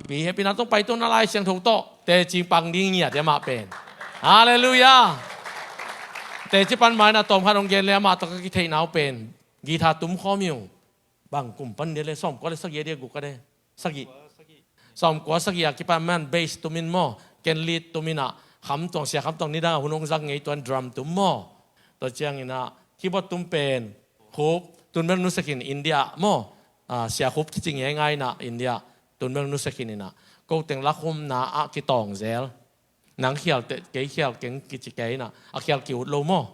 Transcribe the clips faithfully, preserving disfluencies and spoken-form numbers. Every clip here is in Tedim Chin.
Pi hehpihna tawh pai tawh na Lai Siangtho tawh teci pang ding ngiat hi amah pen. Halleluiah. Teci pan mai na tawm khat hong gen le amah tawh ka kitheihna uh pen guitar tum khawm hi ung. Bang kum pan dia le sawmkua le sagih a dia guk a dia sagih. Sawmkua sagih a kipan man bass tum in maw, ken lead tum in ah, Kham Tuang, Sia Kham Tuang nidang a hun hong zang ngei tuan drum tum maw. Tua ciangin ah keyboard tum pen Khup, tun bel nusek in India maw. Ah, Sia Khup kici ngeingai in ah India, tun bel nusek in in ah. Ko teng lakhumna ah kitawng zel. Nang khial teh kei khial keng kici kei in ah, a khial ki-ut lo maw.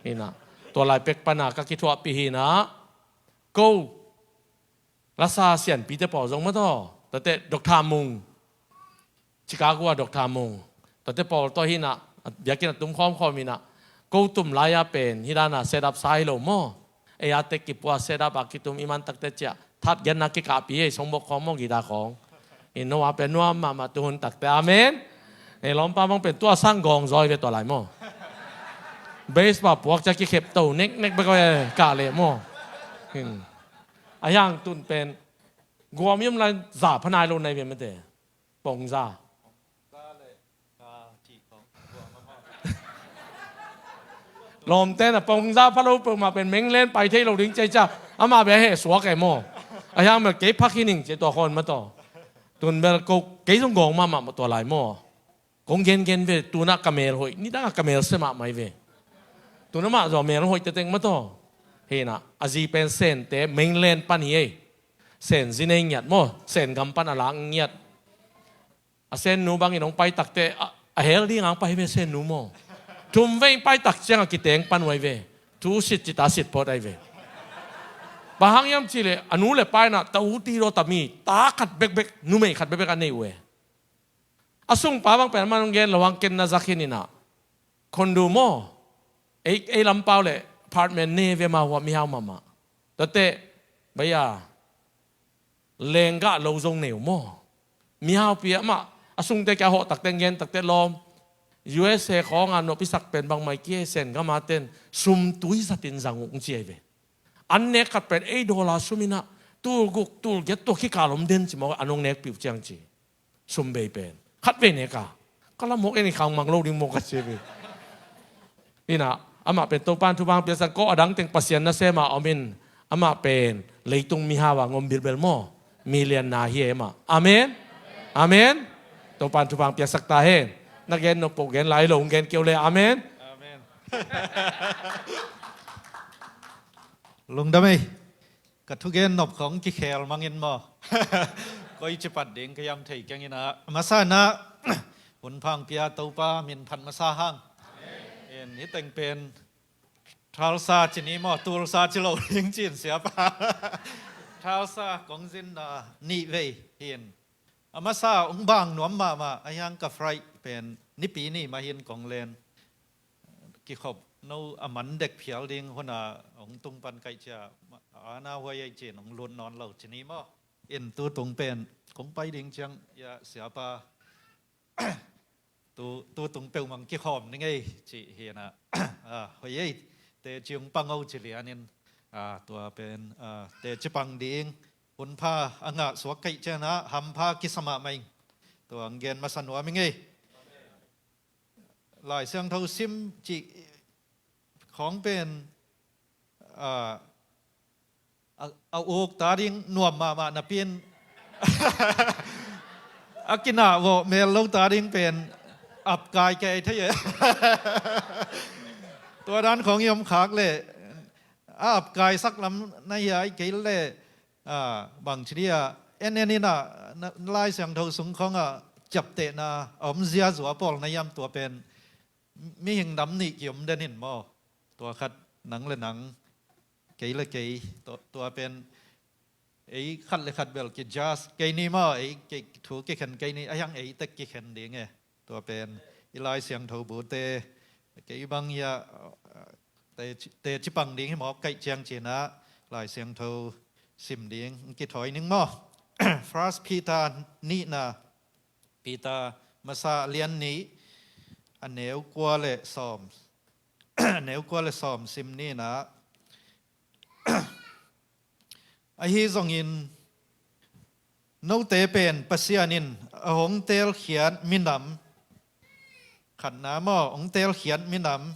In ah tua lai pek pan ah ka kithuahpih hi in ah. Ko lasa sianpite pawl zong maw taw, tate Doctor Mung, Chicago a Doctor Mung, tate pawl tawh hi in ah, biakinn a tum khawmkhawm in ah. Ko tum lai-a pen hih dan a set up sa hi lo maw. Ei a tek kipua set up a kitum i man takte ciah that genna kikahpih ei, songbok khawng maw, guitar khawng. In no a pen nuam mahmah tuhun takte. Amen. Ei lawmpa bang pen tua sang gawng zawi ve tua lai maw. Bass pa puak ciah kikhep to neknek bek ve kah leh maw. Hmm. A hiang tun pen guam yam lai za phanai lo nai ve mate. Pongza. Lawmte na pongza pha lo peuhmah pen menglen pai thei lo ding ciai ciah. Amah bia heh suak e maw. A hiang bel kei phak hi ning ciai tua khawn maw taw. Tun bel ko kei zong gawng mahmah maw tua lai maw. Kong gengen ve, tunah ka mel hoih, nidang a ka mel se mahmah hi ve. Tunah mah zaw mel hoih teteng maw taw. Hi in ah, a zi pen Sente mainland pan hi ei. Sen zi nei ngiat maw, Sen gam pan a lak ngiat. A Sennu bangin hong pai takte, a, a hel ding ang pai hi ve Sennu maw. Thum vei pai tak ciang a kiteng pan uh ahi ve. Thu sit ci ta sit phot ahi ve. Bang hang hiam cih leh, a nu le pa in ah, ta u ti daw ta mi, ta khat bekbek, numei khat bekbek a nei uh e. A sungpa bang pen amah hong gen lo hang ken na zak hi in ah. Condo maw. Ei, ei lampau le apartment ne ve ma hua mihau mahmah. Tate, baya, lenggah lo zong nei uh maw. Mihaupi amah, a sungte kia hawh takte gen takte lawm. U S A khawng a nop i sak pen bangmah i kia Sen gam a ten sum tui zatin zang uh ci ahi ve. An nek khat pen ei dollar sum in ah, tul guk, tul giat tua kikal om den ci maw, an hong nekpih uh ciang ci. Sum bei pen khat vei nek a, ka la mawk en i khang mang lo ding mawk ka ci ve. Hi in ah, amah pen Topan thupha piaksak ko, a dang teng Pasian nasem a om in, amah pen leitung mihau a ngom bilbel maw. Milian na hi e amah. Amen. Amen. Topan thupha piaksak ta hen. Na gen nop peuh gen lai lo, gen keu le. Amen. Amen. Lungdam ei. Ka thugen nop khong kikhel mangin maw. Koi ci pat ding ka hiam thei keng in ah. Masa in ah, hun pha hong pia Topa min phat masa hang. In hi teng pen Tulsa ci ni maw, Tulsa ci lo ding ci in siapa. Tulsa kong zin na nih vei hi in. A masa hong bang nuam mahmah, a hiang ka flight pen Nipi ni mah hi in kong len. Kikhop no a man dek phial ding hun a hong tung pan kaih cia, a na huai ei ci in hong lut nawn lo ci ni maw. In tu tung pen kong pai ding ciang, ya siapa, tu, tu tung peuhmah hong kikhawm ning ei ci hi in ah. Ah, hoih ei, teci hong pang o ci lian in, ah, tua pen, ah, teci pang ding hun pha a ngah suak kaih ciang ah hampha kisa mahmah ing. Tua hong gen masa nuam ing ei. Lai Siangtho sim cih khawng pen, ah, a, a uk ta ding nuam mahmah napi in, a kinah vawh mel lo ta ding pen ap kai kei thei e. Tua dan khawng i om khak leh, a ap kai sak lam na hiai kei leh, ah, bang ci dia, en en in ah, na, Lai Siangtho sung khawng ah ciaptehna a om ziazua pawl na hiam tua pen mihing dam nih ki om den in maw. Tua khat nang le nang, kei le kei, tua, tua pen ei khat le khat bel ki judge kei ni maw, ei kei thu kikhen kei ni, a hiang ei tek kikhen ding e. Tua pen i Lai Siangtho bute, kei bang hia, teci, teci pang ding hi mawk kaih ciang ci in ah, Lai Siangtho sim ding kithawi ning maw. First Peter nihna, Peter masa lian nih, a neu kua le sawm, a neu kua le sawm sim ni in ah. Ahi zongin, Note pen Pasian in a hong teelkhiat minam, khatna maw, hong teelkhiat minam,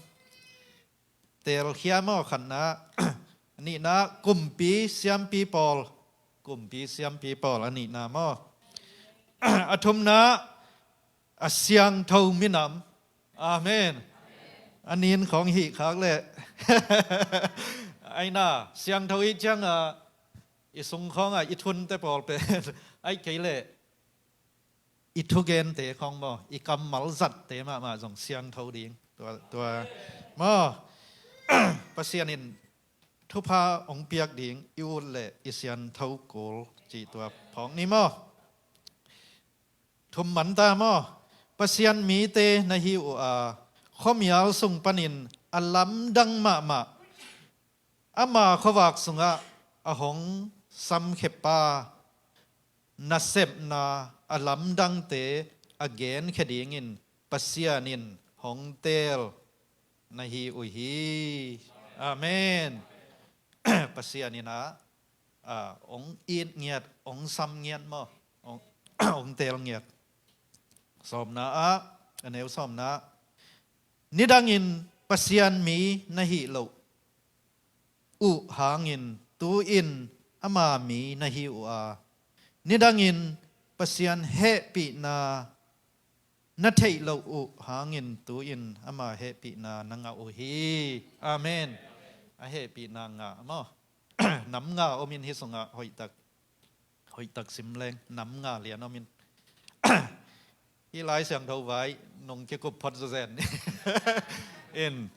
teelkhia maw, khatna, a nihna, kumpi siampi pawl, kumpi siampi pawl, a nihna maw, a thumna, a siangtho minam. Amen. A nin khawng hih khak leh, aina, siangtho i cianga, i sung khawnga i thunte pawl pen, ai kei leh i thugente khawng maw, i kammal zatte mahmah zong siangtho ding. Tua, tua maw, Pasian in thupha hong piak ding i ut leh i siangtho kul cih tua phawk ni maw. Thum manta maw, Pasian mite na hi uh a, khuamial sung panin a lamdang mahmah, ama khuavak sungah a hong samkhiapa nasepna a lamdangte a genkhia dingin Pasian in hong teel na hi uh hi. Amen. Pasian in ah, ah, hong it ngiat, hong sam ngiat maw, hong, hong teel ngiat. Sawmna ah, a neu sawmna, nidangin Pasian mi na hih loh uh hangin tu-in ama mi na hi uh a, nidangin Pasian hehpihna na theih loh uh hangin tu-in ama hehpihna na ngah uh hi. Amen. A hehpihna ngah maw, nam nga omin hih sungah hoihtak, hoihtak sim leng, nam nga lian omin. Hih Lai Siangtho vai nong kikup phot zawzen in,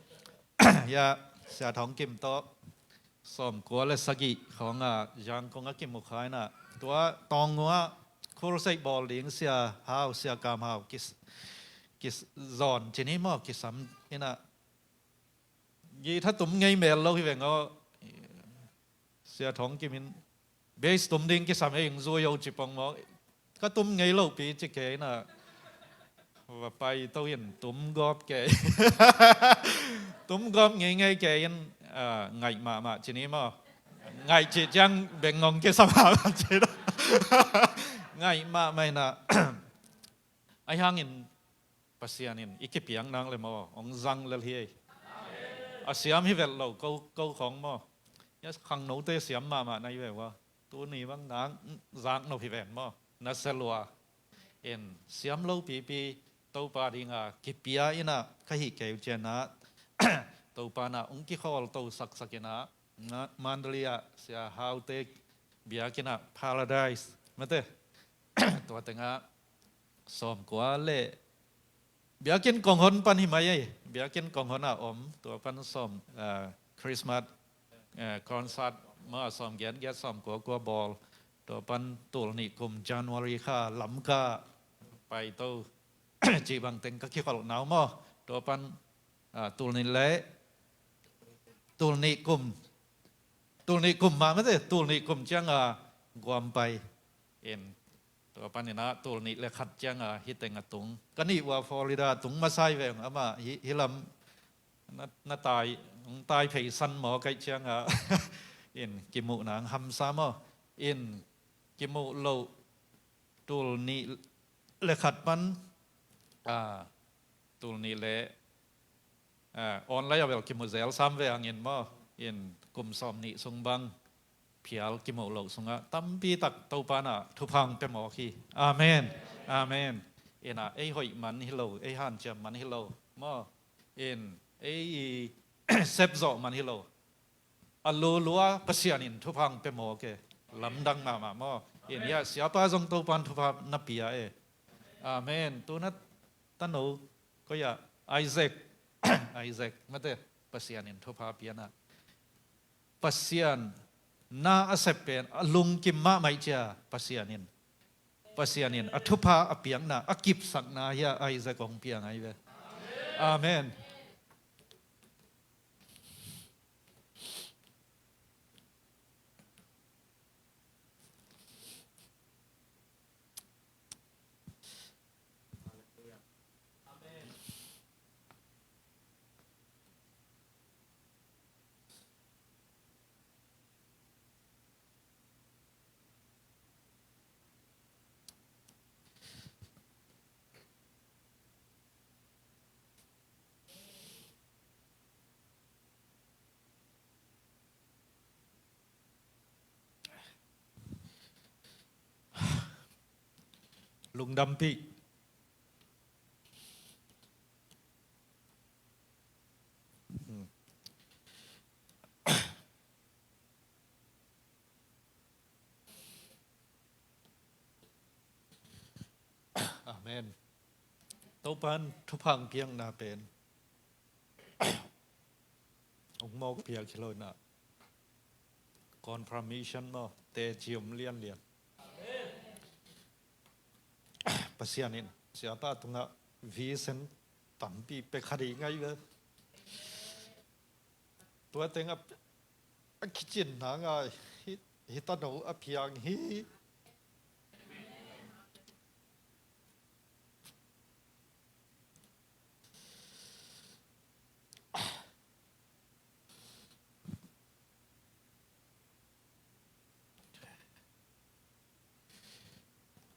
ya, Sia Thawng Kim tawh sawmkua le sagih khawngah Yangon a kimu kha inah, tua Taungah crusade bawl ding Sia Hau, Sia Kam Hau kis, kis zon cini maw, kisam inah, guitar tum ngei mel lo hi veng aw. Sia Thawng Kim in bass tum ding kisam ei ing zui o ci pong maw. Ka tum ngei lo pi ci kei inah, va paito in tum gawp kei. Tum gawp ngeingei kei in, ah, ngaih mahmah cini maw. Ngaih cih ciang beng ngong kisam mahmah ci lo. Ngaih mahmah inah. Ahi hangin Pasian in i kipiak nang le maw, hong zang lel hi ei. A siam hi vet lo ko, ko khawng maw. Ya, khangnote siam mahmah na hi ve ua. Tuni bang nang zak nop hi ven maw, na sia lua. In siam lo pipi Topa dinga kipia inah ka hih kei uh cianah, Topa nah hong kikhawl to saksak inah, na, Mandalay ah Sia Haute biakinn ah Paradise mate. Tua tengah sawmkua le biakinn konghon pan hi mai ei. Biakinn konghon ah om, tua pan sawm, ah, Christmas, eh, concert maw, sawm giat giat, sawmkua kua bawl. Tua pan tul nih kum January kha Lamka paito cih bang teng ka kikholh nau maw. Tua pan, ah, tul nih le, tul nih kum, tul nih kum mah mate, tul nih kum cianga Guam pai in. Tua pan inah tul nih le khat cianga hih teng a tung. Ka nih ua Florida tung masa hi veng, amah hih, hih lam na, na tai, hong tai phei san maw kaih cianga. In kimuh nang hamsa maw. In kimuh loh tul nih le khat pan, ah, tul nih le, ah, online a bel kimu zel sam ve hangin maw. In kum sawm nih sung bang phial kimu loh sungah tampi tak Topa nah thupha hong pia mawk hi. Amen. Amen. Inah ei hoih man hi lo, ei hanciam man hi lo maw. In ei sepzawh man hi lo. A lulua Pasian in thupha hong pia mawk e. Lamdang mahmah maw. In ya, siapa zong Topan thupha na pia e. Amen. Tuna tano koi ah, Isaac. Isaac mate, Pasian in thupha pianah, Pasian na a sep pen a lungkim mahmah cia Pasian in, Pasian in a thupha a piakna, a kipsakna hi a Isaac hong piang ahi ve. Amen. Lungdampih. Amen. Topa'n thupha piakna pen ong mawk piak hi lo in ah, confirmation maw, teci om lianlian. Pasian in siapa tungah vision tampi pia kha ding ahi ve. Tua teng a, a kicinna ngai hi, hi ta no a piang hi.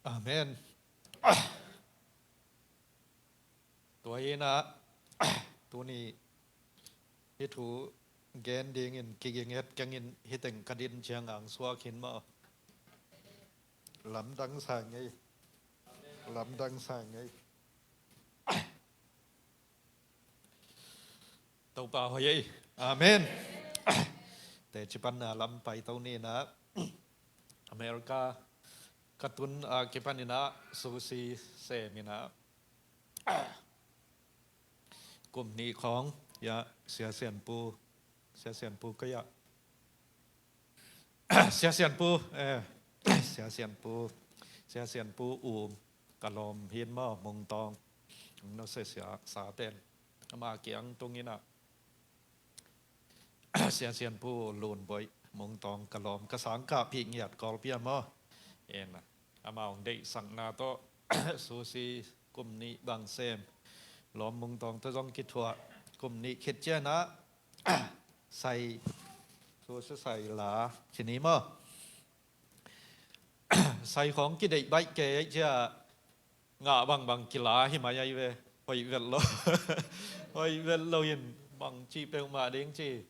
Amen. Tua hi in ah, tuni hih thu gen dingin kiginget keng in, hih teng ka din ciang ang suak hi in maw. Lamdang sa ing ei. Lamdang sa ing ei. Topa hoih ei. Amen. Teci panna lam paito ni in ah, America ka tun a kipan in ah, Susi sem in ah, kum nih khawng, ya, Sia Sian Pu, Sia Sian Pu ka ya. Sia Sian Pu, eh, Sia Sian Pu, Sia Sian Pu U, ka lawm hi in maw, Mung Tawng. Nong nusia sa pen ama kiang tung in ah, Sia Sian Pu Lun Boih, Mung Tawng ka lawm, ka sangkah Pi Ngiat Kawlpi ah maw. En, amau deihsakna tawh, Susi kum nih bang sem. Lawm Mung Tawng tawh zong kithuah, kum nih khit ciang ah, sai, Susi sai la, ci ni maw. Sai khawng kideih baih kei ahih ciang ngah bangbang kila hi mai ahi ve. Hoih vet lo. Hoih vet lo in bang cih peuhmah ding ci.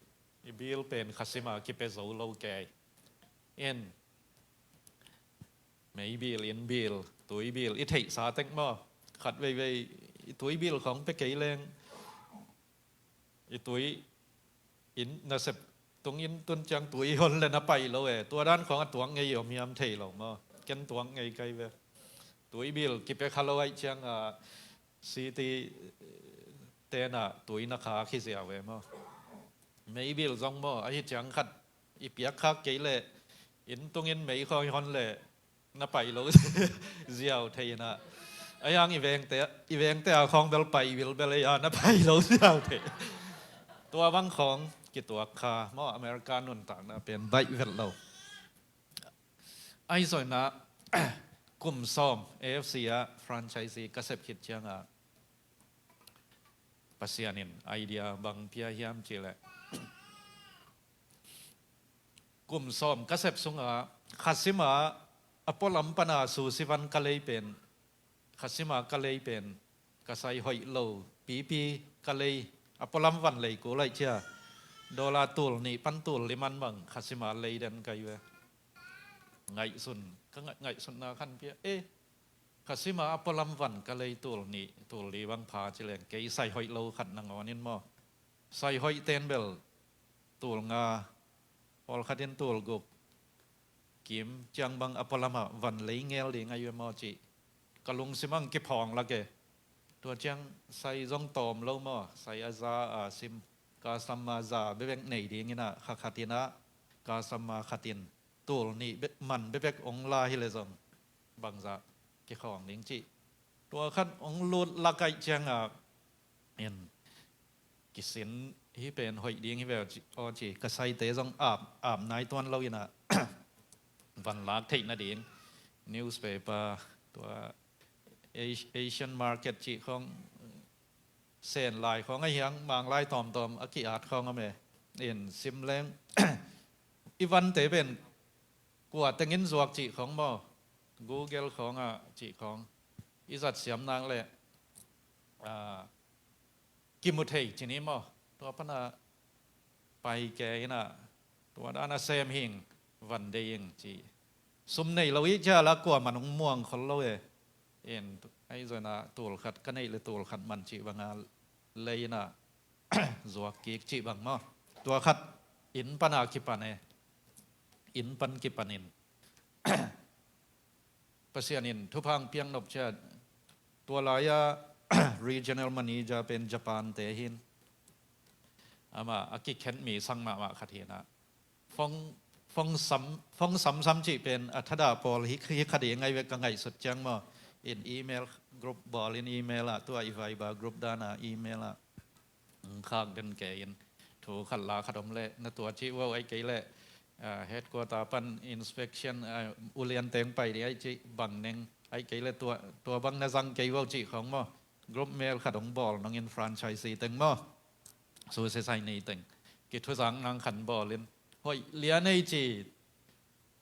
I bill pen khasim a kipia zo lo kei. In, mei bill, inn bill, tui bill, i theihsa tek maw. Khat veivei i tui bill khawng pia kei leng, i tui, inn nasep tung inn tun ciang tui hon le na pai lo e. Tua dan khawng a tuak ngei om hiam thei lo maw. Ken tuak ngei ka hi ve. Tui bill kipia kha lo ahih ciang a, city ten ah tui na khak hi ziau e maw. Mei bill zong maw, ahi ciang khat i piak khak kei leh, inn tung in mei khawng i hon leh na pai lo ziau thei in ah. Ahi hang i vengte, i vengte a khawng bel pai bilbel ei a, na pai lo ziau thei. Tua bang khawng kituak kha maw, America nuntakna pen baih vet lo. Ahi zongin ah, kum sawm A F C ah franchise ka sep khit ciang ah, Pasian in idea bang pia hiam cih leh, kum sawm ka sep sungah khasim a, a pualam pan a Susi van ka lei pen, khasim a ka lei pen ka sai hoih lo pipi ka lei, a pualam van lei kul ahih ciang dollar tul nih pan tul li man bang khasim a lei den ka hi ve. Ngaihsun, ka ngaih-, ngaihsutna khan pia, eh, khasim a, a pualam van ka lei tul nih, tul li bang pha ci leng, kei sai hoih lo khat nangawn in maw. Sai hoih ten bel tul nga, pawlkhat in tul guk kim ciang bang a pualam ah van lei ngel ding ahi ve maw cih ka lungsim ah kiphawng lak e. Tua ciang sai zong tawm lo maw, sai a za a sim, customer za bekbek nei ding in ah, kha khat in ah customer khat in tul nih be-, man bekbek ong la hi leh zong bangzah kikhawng ding cih. Tua khat ong lut lak ahih ciang ah, in, kisin hi pen hoih ding hi ve aw ci, aw ci, ka saite zong ap, ap nai tuan lo in ah, van lak theih nading newspaper, tua Asi-, Asian market cih khawng, Sen lai khawng ahi hang, Mang lai tawmtawm a ki-at khawng om e. In sim leng, i vante pen kua teng in zuak cih khawng maw, Google khawng ah cih khawng i zat siam nak leh, ah, kimu thei ci ni maw. Tua pan a pai kei in ah, tua dan a sem hi ing, van deih ing ci. Sum nei lo ahih ciang la kuaman ong muang khol lo e. In, ahi zongin ah tul khat ka neih le tul khat man cih banga lei in ah zuak kik cih bang maw. Tua khat inn pana kipan e. Inn pan kipanin Pasian in thupha hong piak nop ciat, tua lai-a regional manager pen Japan te hi in. Amah a kikhen mi sang mahmah khat hi in ah. Phone, phone sam, phone samsam cih pen a thadah pawl hi, hi kha ding ahi ve ka ngaihsut ciang maw. In email group bawl in email ah, tua i Viber group dan ah email ah. Khak den kei in thu khat la khat om leh na tua cih vo, ahih kei leh, ah, headquarter pan inspection, ah, ulian teng pai ding ahih cih bang neng, ahih kei leh tua, tua bang na zang kei vo cih khawng maw. Group mail khat hong bawl nong in, franchisee teng maw, Sushi Saini teng kithuzak nang khan bawl in, hoih lian ei ci.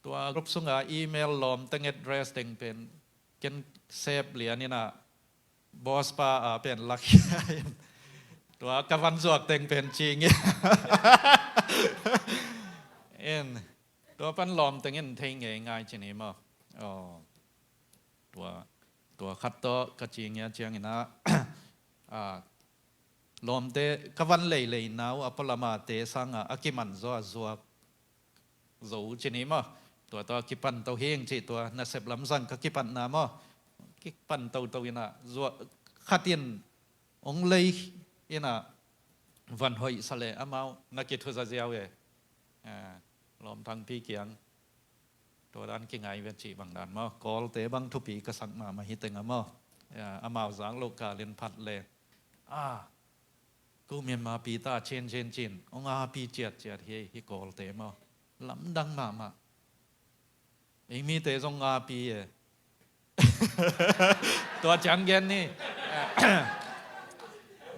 Tua group sunga email lawm teng address teng pen ken sep lian in ah, boss pa a pen lakhia in, tua ka van zuak teng pen cing in. In, tua pan lawm teng in thei ngei ngai ci ni maw. Aw, tua, tua khat tawh ka cing ia ciang in ah, ah, lawmte ka van leilei nau a pualamate sangah a kiman zaw a zuak zo ci ni maw. Tua tawh kipan to hing cih, tua nasep lamzang ka kipatna maw. Kipan toto in ah, zuak khat in hong lei in ah, van hoih sa leh amau na kithuza ziau e. Ah, lawmthang pi kiang. Tua dan kingai ve cih bang dan maw. Kawlte bang thupi ka sak mahmah hi teng a maw. Ah, amau zak loh kalin phat le. Ah, ko Myanmar pi ta cin cin cin, hong api ciatciat hi, hi Kawlte maw. Lamdang mahmah. Ei mite zong api e. Tua ciang gen ni.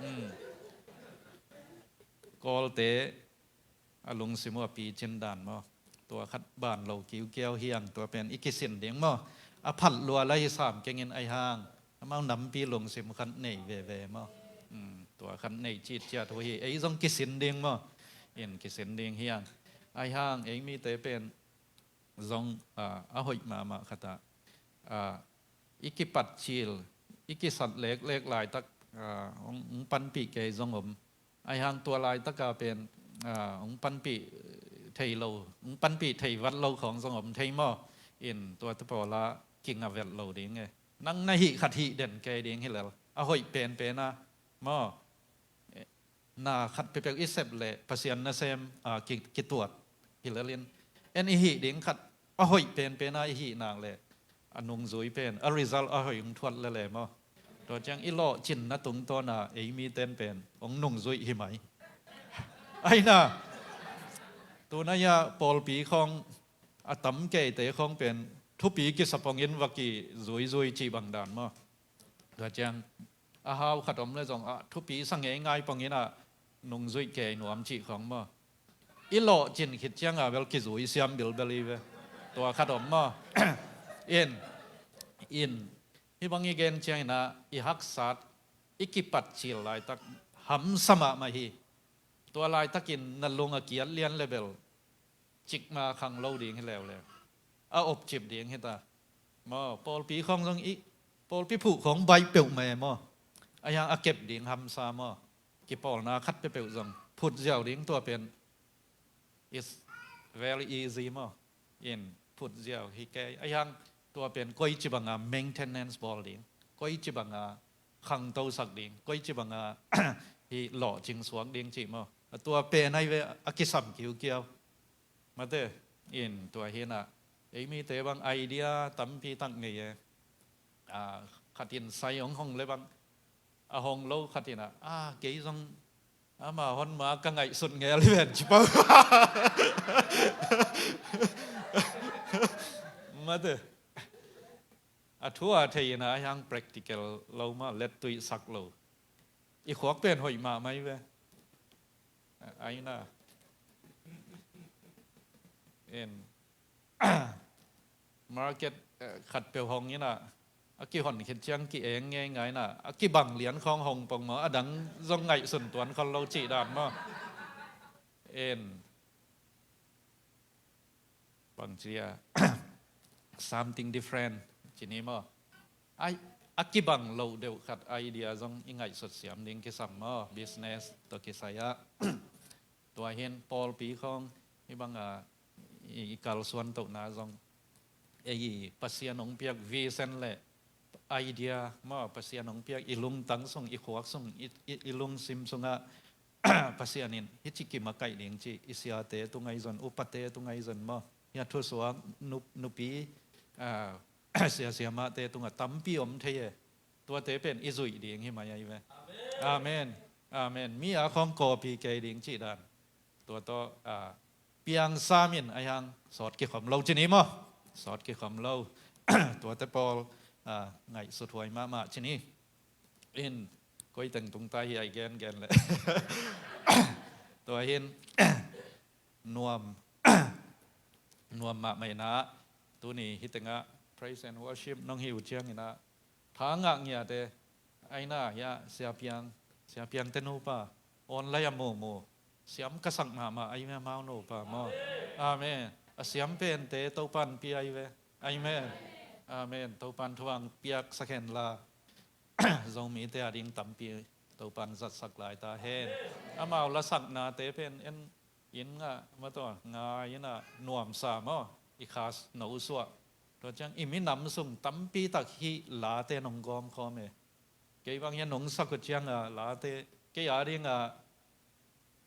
Hmm. Kawlte a lungsim uh a picin dan maw. Tua khat ban lo kiukiau hi hang, tua pen i kisin ding maw. A phat lua lai sam kengin ahi hang. Amau nampi lungsim khat nei veve maw. Hmm, tua khat nei citciat uh hi, ei zong kisin ding maw. In kisin ding hi hang. Ahi hang, ei mite pen zong, ah, a hoih mahmah khat ah, ah, i kipat cil, i kisat leklek laitak, ah, hong, hong panpih kei zong om. Ahi hang tua laitaka pen, ah, hong panpih thei lo, hong panpih thei vat lo khawng zong om thei maw. In tua te pawla kinga vet lo ding e. Nang na hih khat hih den kei ding hi lel. A hoih penpen a maw. Na khat peuhpeuh i sep leh Pasian nasem, ah, ki, kituat hi lel in. En i hih ding khat a hoih penpen a i hih nak leh a nungzui pen, a result a hoih hong thuat lele maw. Tua ciang i lawhcinna tungtawna ei miten pen hong nungzuih hi mai. Aina, tunai-a pawlpi khawng a tam keite khawng pen thupi kisa pongin va kizuizui cih bang dan maw. Tua ciang a hau khat om le zong a thupi sa ngeingai pongin a nungzuih kei nuam cih khawng maw. I lawhcin khit cianga bel kizui siam bilbel hi ve. Tua khat om maw. In, in, hih bang i gen ciangin a i haksat, i kipat cil laitak hamsa mahmah hi. Tua laitakin na lung a kiat lian le bel cikna khang lo ding hi leuleu. A opcip ding hi ta. Maw, pawlpi khawng zong i, pawlpi phuh khawng baih peuhmah e maw. A hiang a kep ding hamsa maw. Kipawlna khat peuhpeuh zong phut ziau ding tua pen. It's very easy maw. In phut ziau hi kei. A hiang tua pen koici banga maintenance bawl ding. Koici banga khangtosak ding. Koici banga hi lawhcing suak ding cih maw. A tua pen ai ve a kisam kiukiau. Mate, in tua hi na. Ei mite bang idea tampi tak ngei e. A, khatin sai hong hong le bang. A hong lo khatin a, a, kei zong ama hon ma ka ngaihsut ngel hi ven ci pau. Mate. A thu a thei in a hiang practical lo ma, let tuih sak lo. I khuak pen hoih mahmah hi ve. Aina. En. Market, eh, khat peuh hong in a, a kihon khit ciang ki-eng ngeingai in a, a kibang lian khawng hong pong maw, a dang zong ngaihsun tuan khol lo cih dan maw. En. Bang ci a, something different ci ni maw. a, a kibang loh deuh khat idea zong i ngaihsut siam ding kisam maw, business tawh kisai ah. Tua hin pawlpi khawng hih banga i, i kalsuan tohna zong ei i Pasian hong piak vision le idea maw, Pasian hong piak i lungtang sung, i khuak sung, i, i, i lungsim sungah Pasian in hih ci kimakaih ding ci i siate tungah i zon, upate tungah i zon maw, hia thusuak nup, nupi, ah, sia siamahte tungah tampi om thei e. Tuate pen i zuih ding hi mai ahi ve. Amen. Amen. Mi a khawng kawpi kei ding cih dan. Tua tawh, ah, piang samin a hiang sawt kikhom lo cini maw? Sawt kikhom lo. Tuate pawl, ah, ngaihsut huai mahmah cini. In, koi teng tung ta hi ai gen gen le. Tua hin, nuam, nuam mahmah inah, tuni hih tengah praise and worship nong hi uh cianginah, tha ngah ngiate, aina hia, siapiang, siapiangte nupa, online a mumu, siam ka sak mahmah, amen, amau nupa maw. Amen. A siam pente Topan pia ahi ve. Amen. Amen. Topan thuang piak sak hen la. Zomite a ding tampi Topan zatsak lai ta hen. Amau lasaknate pen en inn ah, maw tua, ngai inn ah nuamsa maw, i khas no suah. Tua ciang i minam sung tampi tak hih late nong gawm khawm e. Kei bang hian nong sak uh ciang a late, kei a ding a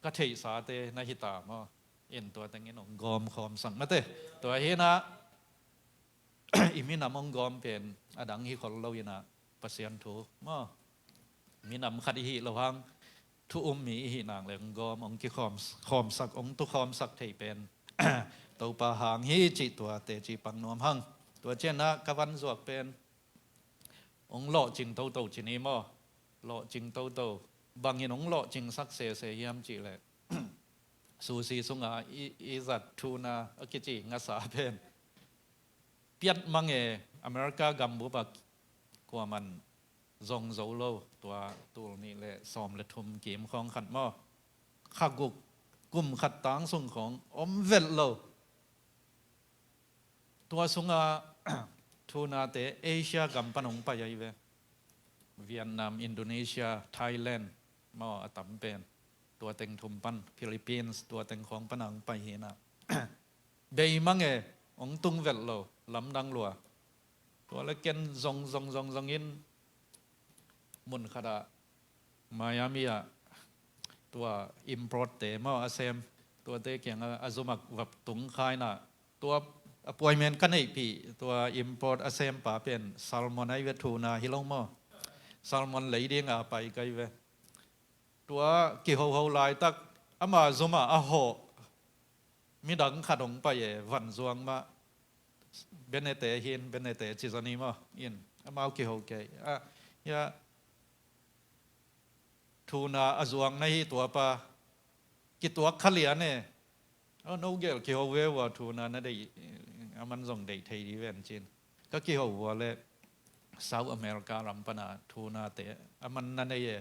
ka theihsate na hi ta maw. In tua tengin nong gawm khawm sak mate. Tua hinah i minam hong gawm pen a dang hi khol lo inah Pasian thu maw. Minam khat i hih lo hang thu um mi i hih nang le hong gawm, hong kikhawm, khawmsak, hong tu khawmsak thei pen Topa hang hi cih tua teci pang nuam hang. Tua cianah ka van zuak pen hong lawhcing toto cini maw. Lawhcing toto. Bangin hong lawhcingsak sese hiam cih leh susi sunga i, i zat thuna a kici ngasa pen piat mang e. America gambup a kuaman zong zo lo, tua tul nih le sawm le thum kim khawng khat maw. Kha guk kum khat tang sung khawng om velh lo. Tua sunga thunate Asia gam pan hong pai ahi ve. Vietnam, Indonesia, Thailand maw a tam pen. Tua teng thum pan, Philippines, tua teng khawng pan hong pai hinah. Bei mang e, hong tung velh lo, lamdang lua. Tua le ken zong, zong, zong, zong in mun khatah Miami ah tua import te maw a sem, tuate kiangah a zumak vap tung kha inah, tua appointment ka neihpih, tua import a sempa pen salmon ahi ve, thuna hi lo maw. Salmon lei dinga pai ka hi ve. Tua kihoho laitak ama zumah a hawh midang khat hong pai e, van zuang mah. Benete hin, Benete ci zani maw. In, amau kiho kei. Ah, ya, thuna a zuang na hi tuapa kituak kha lian e. Oh, no gel kiho ve ua, thuna na deih, aman zong deih thei di ven cin. Ka kiho ua le South America ram pana thunate aman na nei e.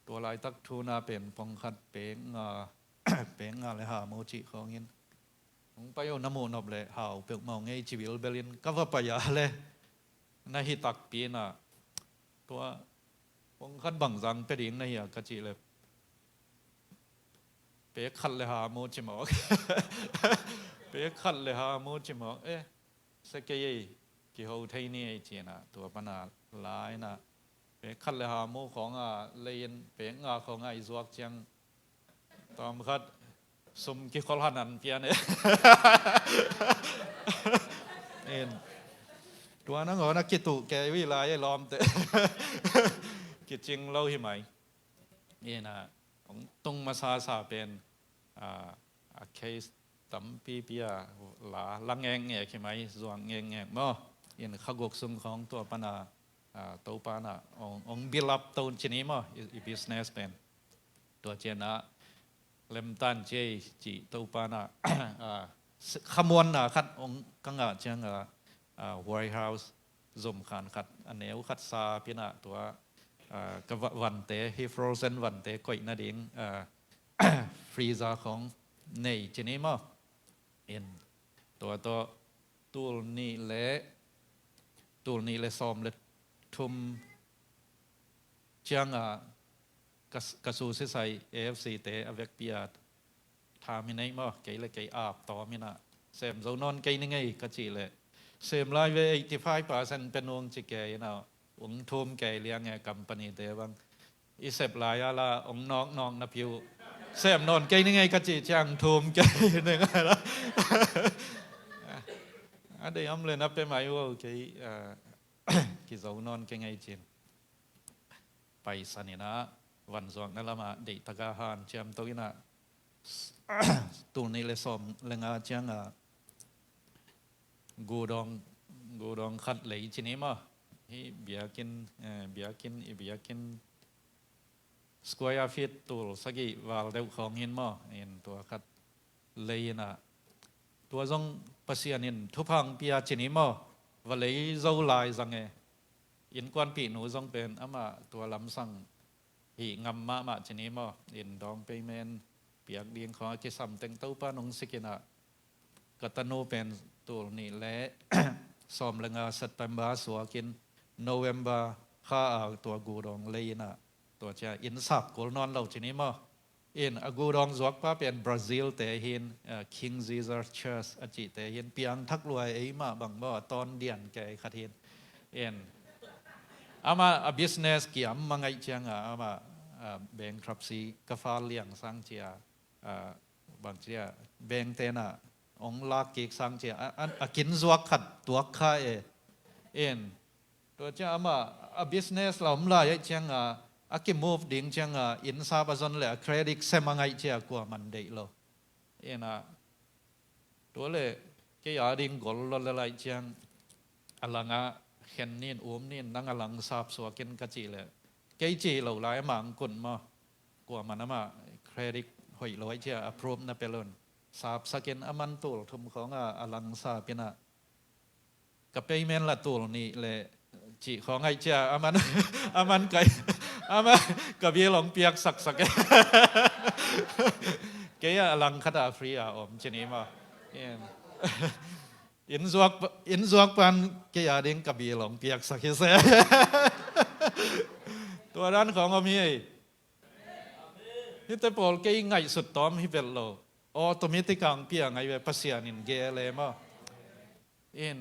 Tua laitak thuna pen pongkhat pek nga, pek nga le hamu cih khawngin. Hong pai uh na muh nop le hau peuhmah ngei ci bilbelin ka va pai a le na hi takpi inah. Tua pongkhat bangzang pia ding na hi a ka cih le pek khat le hamu ci mawk. Pek khat le hamu ci mawk. Eh, sia kei ei, kiho thei ni ei ci inah tua pana la inah. Pek khat le hamu khawnga lei-in pek nga khawnga i zuak ciang tawmkhat sum kikhol hanan pian e. In, tua nangawn a kituh kei uh hi lai e lawmte. Kicing lo hi mai. Inah, hong tung masasa pen, ah, a case tampipi a la, la ngekngek hi mai, zuak ngekngek maw. In kha guk sung khawng tua pana, ah, Topa inah hong, hong build up to cini maw, i, i business pen. Tua cianah lemtan ciei cih Topa inah, ah, khamuanna khat hong ka ngah ciangah, ah, White House zumkhan khat a neu khat sa pinah tua, ah, ka va-, vante, hi frozen vante koih nading, ah, freezer khawng nei cini maw. In tua tawh tul nih le, tul nih le sawm le thum ciangah ka, ka su sisai A F C te a vekpi a tha mi nei maw, kei le kei ap tawm inah sem zo nawn kei ni ngei ka cih leh sem lai ve eighty five percent pe nung ci kei inah ung thum kei liang e company te bang i sep lai a la ong nawk nawk na piu sem nawn kei ni ngei ka cih ciang thum kei ni ngai la a dei am le na pe mai uh kei kizo nawn kei ngei cin. Paisan inah vanzuakna lamah deihtaka han ciamto inah tul nih le sawm le nga ciangah gudawng gudawng khat lei cini maw hi biakin biakin i biakin square feet tul sagih val deuh khawng hin maw in tua khat lei inah tua zong Pasian in thupha pia cini maw va lei zo lai zang e innkuanpih nu zong pen amah tua lamsang hih ngam mahmah cini maw in dawng payment piak ding khawng a kisam teng Topa nong sik inah ka tanu pen tul nih le sawm le nga September suakin November kha a tua gudawng lei inah tua cia inn sap kul nawn lo cini maw in a gudawng zuakpa pen Brazil te hin King Jesus Church a cihte hin piangthak luai eimah bang maw a tawn dian kei khat hin in amah a business kiam mangaih cianga amah bankruptcy ka fal liang sang cia bang cia bank tenah ong lak kik sang cia a kin zuak khat tuak kha e in tua cia amah a business la om lai aih cianga a kimove ding cianga inn sap a zon le a credit sem a ngaih cia kua man deih lo inah tua le kei a ding gol lo le laih ciang a langah khen nin um nin nang a lang sap suakin ka cih le kei cih lo lai a mang kun maw kua man amah credit hoih lo aih cia approve na pelun sapsakin a man tul thum khawnga a lang sap inah ka payment la tul nih le cih khawng aih cia a man a man kai a man ka bil hong piak saksak e kei a lang khat a free a om cini maw in zuak in zuak pan kei a ding ka bil hong piak sak hi se tua dan khawng om hi ei hite pawl kei ngaihsut tawm hi vet lo automatic ang pia ngai ve Pasian in gel e maw in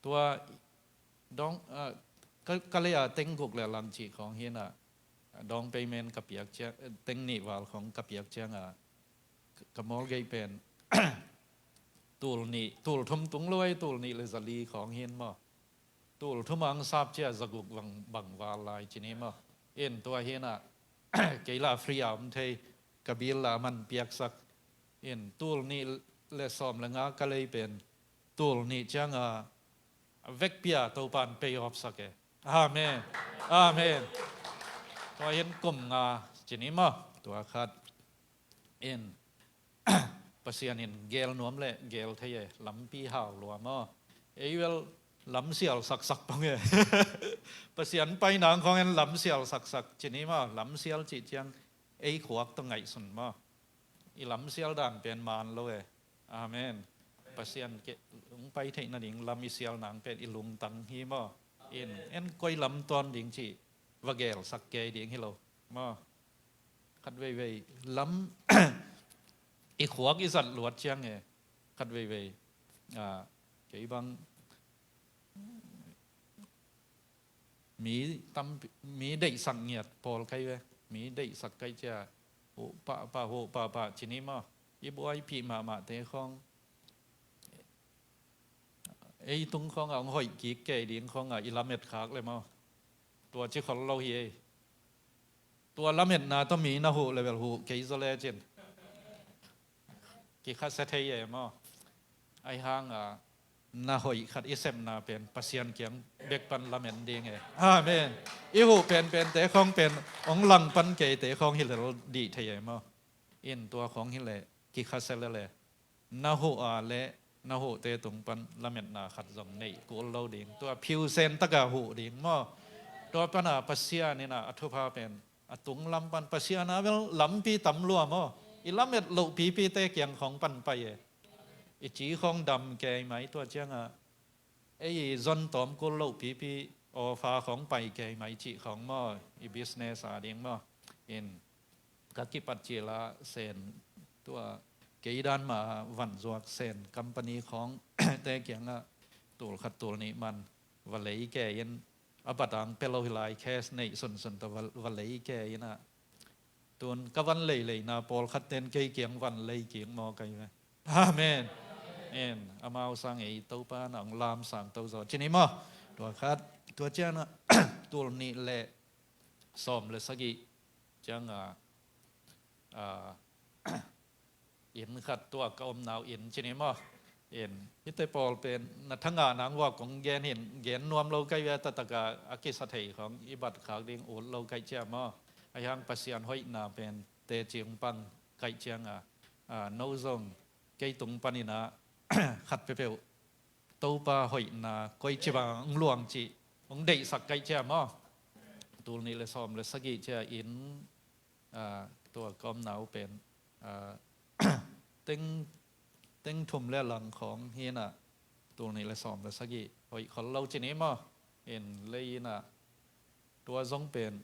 tua dawng ka lei a teng guk le lang cih khawng hinah dawng payment ka piak ciang teng nih val khawng ka piak cianga ka mortgage pen tul nih tul thum tung lo ei tul nih le zali khawng hin maw tul thum ang sap cia zaguk bang val lai cini maw in tua hinah kei la free a om thei ka bil la man piaksak in tul nih le sawm le nga ka lei pen tul nih cianga a vekpi a Topan pay off sak e amen amen tua hin kum nga cini maw tua khat in Pasian in gel nuam le gel thei e lampi hau lua maw ei vel lamsial saksak pong e Pasian pai nang khawng en lamsial saksak cini maw lamsial cih ciang ei khuak tawh ngaihsun maw i lamsial dan pen maan lo e amen Pasian ke ung pai theih nading lam i sial nang pen i lungtang hi maw in en koi lam tawn ding cih va gelsak kei ding hi lo maw khat veivei lam i khuak i zat luat ciang e khat veivei kei bang mi tam mi deihsak ngiat pawl kai ve mi deihsak kai cia huh pahpah huh pahpah cini maw i buaipih mahmahte khawng ei tung khawngah hong hoih kik kei ding khawngah i lamet khak le maw tua ci khol lo hi ei tua lametna tawh mi na huh le bel huh kei zaw le cin kikhasia thei e maw ai hanga na hoih khat i sepna pen Pasian kiang bek pan lamen ding e amen i huh penpente khawng pen hong lang pan keite khawng hi lel dih thei e maw in tua khawng hi le kikhasia le le na huh a le na huhte tung pan lametna khat zong neih kul lo ding tua phiusen taka huh ding maw tua pana Pasian ina a thupha pen a tung lam pan Pasian a bel lampi tam lua maw i lamet loh pipite kiang khawng pan pai e i ci khawng dam kei mai tua cianga ei zon tawm kul loh pipi, offer khawng pai kei mai cih khawng maw, i business a ding maw. In ka kipat cil a Sen tua kei dan mah a van zuak Sen company khawng te kiangah tul khat tul nih man va lei kei in, a batang pia lo hi lai, cash neih sunsun ta va, va lei kei in ah. Tun ka van leilei na pawlkhat ten kei kiang van lei kik maw kai ve. Amen. En, amau sang ei Topa na hong lam sang to zaw. Cini maw? Tua khat, tua ciang ah, tul nih le sawm le sagih ciang a, a, inn khat tua ka omna uh inn cini maw. In, hite pawl pen na thangah nang vua kong gen hin, gen nuam lo kai ve, taktak a a kisa thei khawng i bat khak ding ut lo kai cia maw. Ahi hang Pasian hoihna pen teci hong pang kai ciang a, a, no zong kei tung panin ah khat peuhpeuh Topa hoihna koi ci bang hong luang cih hong deihsak kai cia maw. Tul nih le sawm le sagih cia inn, a, tua ka omna uh pen, a, teng, teng thum le lang khawng hi in ah, tul nih le sawm le sagih hoih khol lo cini maw. In lei in ah, tua zong pen,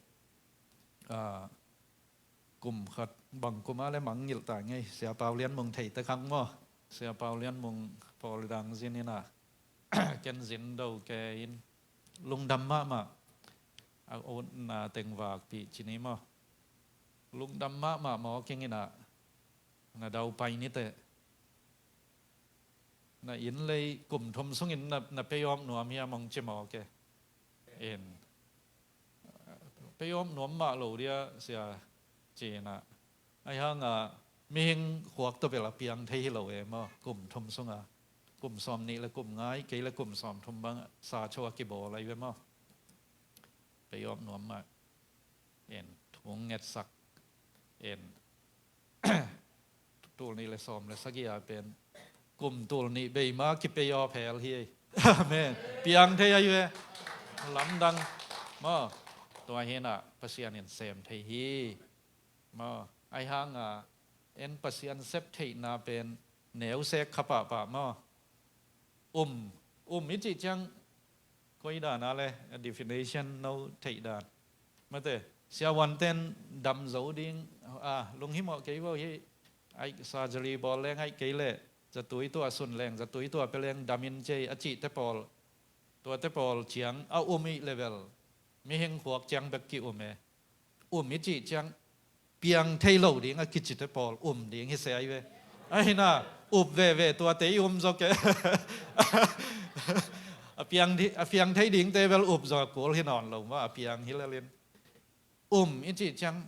a, kum khat bang kum a le mangngilh ta ngei, Sia Pau Lian Mung thei te khang maw. Sia Pau Lian Mung pawl dang zin in ah, ken zin do kei in, lungdam mahmah, a utna teng vakpih cini maw. Lungdam mahmah maw keng in ah, na dau pai ni teh. Na inn lei kum thum sungin na, na pay off nuam hiam hong ci maw ke. In, pay off nuam mah lo dia sia ci in ah. Ahi hang a, mihing khuak tawh bel a piang thei hi lo e maw, kum thum sung a. Kum sawm nih le kum nga, kei le kum sawm thum bang sa cho a kibawl ahi ve maw. Pay off nuam mah. En, thu ngetsak. En, tul nih le sawm le sagih a pen kum tul nih bei ma ki pay off hel hi. Amen. Piang thei ahi ve. Lamdang. Maw, tua hi in ah Pasian in sem thei hi. Maw, ahi hang a, en Pasian sep theihna pen neu sek kha pahpah maw. Um, um i cih ciang koi dan a le, a definition no theih dan. Mate, siavuanten dam zo ding, a, lunghimawh kei vo hi, ai surgery bawl leng ai kei leh, zatui tua sun leng, zatui tua pia leng dam in cei a cihte pawl, tuate pawl ciang a um ih level, mihing khuak ciang bek ki-um e. Um i cih ciang piang thei lo ding a kicite pawl um ding hi se ai ve. Ahi na, up veve tuate i um zaw ke. A piang di-, a piang thei dingte bel up zaw a kul hi nawn lo maw, a piang hi lelin. Um i cih ciang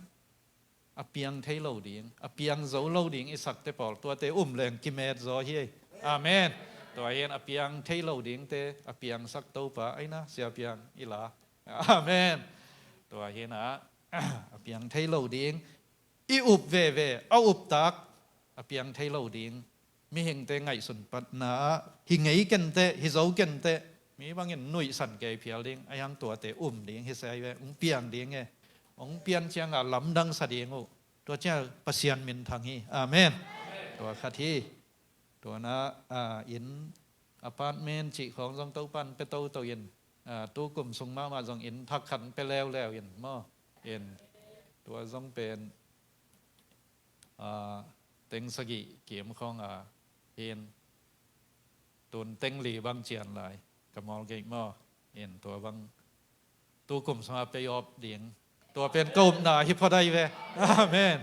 a piang thei lo ding, a piang zo lo ding i sakte pawl, tuate um leng kimet zaw hi. Amen. Tua hi in a piang thei lo dingte a piangsak Topa ahi na, Sia Piang i la. Amen. Tua hi in a, a piang thei lo ding, i up veve, a uptak, a piang thei lo ding. Mihingte ngaihsun patna ah, hi ngei kenteh, hi zo kenteh, mi bangin nuihsan kei phial ding, ahi hang tuate um ding hi se ai ve, hong piang ding e. Hong pian ciang a lamdang sa ding uh. Tua ciang Pasian minthang hi. Amen. Tua khat hi. Tua na, a, inn apartment cih khawng zong Topan pia toto in, a, tu kum sung mahmah zong inn thak khat pia leuleu in maw. In tua zong pen, a, teng sagih kim khawng a, in tun teng li bang cian lai ka mawl gei maw. In tua bang tu kum sung a pay off ding. Tua pen ka upna hi phot ai ve. Amen.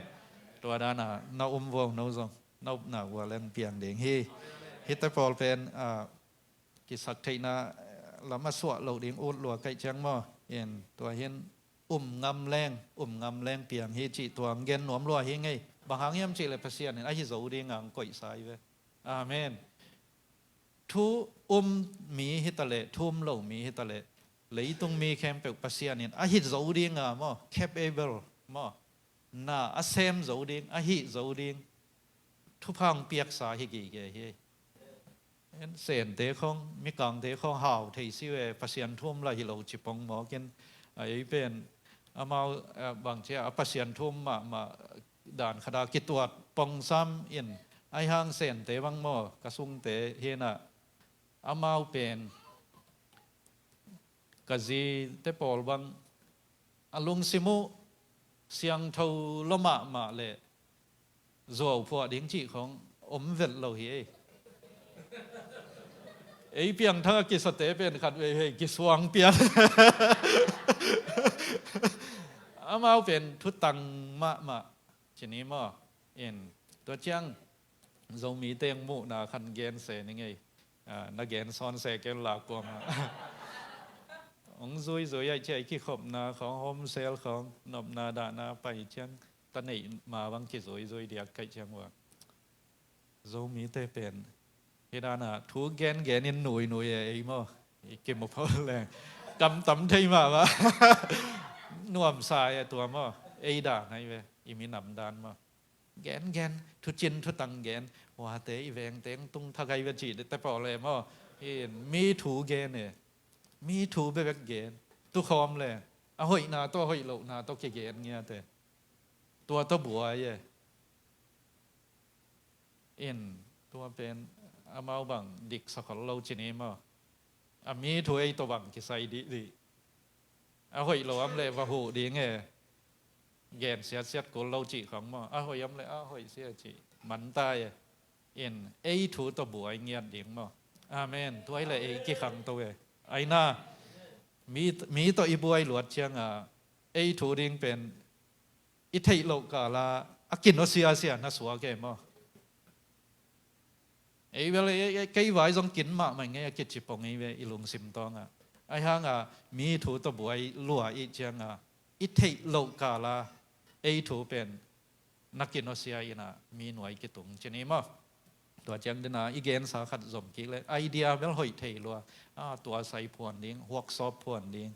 Tua dan a na um vua no zong, na upna vua leng piang ding hi. Hite pawl pen, a, kisak theihna, eh, lam a suah loh ding ut lua kaih ciang maw. In tua hin um ngam leng, um ngam leng piang hi cih tua hong gen nuam lua hi ngei. Bang hang hiam cih le Pasian in ahi zo ding a hong koihsa ai ve. Amen. Thu um mi hi ta leh, thu um lo mi hi ta leh, leitung mi khempeuh Pasian in ahi zo ding a maw, capable maw, na a sem zo ding, ahi zo ding thupha hong piaksa hi gige hi. En Sente khawng, Mikangte khawng hau thei si ve, Pasian thu um lah hi lo ci pong mawk in, a, ei pen amau, a, bang cia a Pasian thu um mahmah dan khat a kituat pong sam in, ahi hang Sente bang maw, ka sungte hi in a, amau pen ka zite pawl bang a lungsim uh siangtho lua mahmah leh zuau phuah ding cih khawng om vet lo hi ei. Ei piangthak a kisate pen khat vei hei kisuang pian. Amau pen thutang mahmah ci ni maw? In tua ciang Zomite muhna khat gen se ning ei. Ah, na gen sawn se kei la kuamah. Hong zuizui ai ciah i kikhopna khawng, home cell khawng, nopna dahna pai ciang ta neih ma bang kizuizui diak kaih ciang ua. Zomite pen hi dana thu gengen in nuinui e ei maw? I kimu pho leng kam tam thei mahmah. Nuamsa e tua maw? Ei dan ai ve, i minam dan maw? Gengen, thucin thutang gen, huate i vengteng tung thagai ve cih te pawl e maw? In mi thu gen e, mi thu bebek gen, tukhawm le a hoihna tawh a hoih lohna tawh kigen ngiate. Tua tawh buai e. In tua pen amau bang diksa khol lo ci ni maw? A mi thu ei tawh bang kisai dihdih. A hoih lo am le va huh ding e. Gen siatsiat kul lo cih khawng maw? A hoih am le a hoih sia cih man ta e. In ei thu tawh buai ngiat ding maw? Amen. Tuai le ei kikhangto e. Aina mi, mi tawh i buai luat cianga ei thu ding pen i theih loh kala a kin aw siasia na suak e maw? Ei bel ei, ei, kei vai zong kin mahmah ngei a kici pong ei ve i lungsim tawnga. Ai hanga mi thu tawh buai lua i cianga i theih loh kala ei thu pen na kin aw sia ina mi nuai kitung ci ni maw? Tua ciang dena i gensa khat zom kik le idea bel hoih thei lua. A, tua sai phuan ding, workshop phuan ding,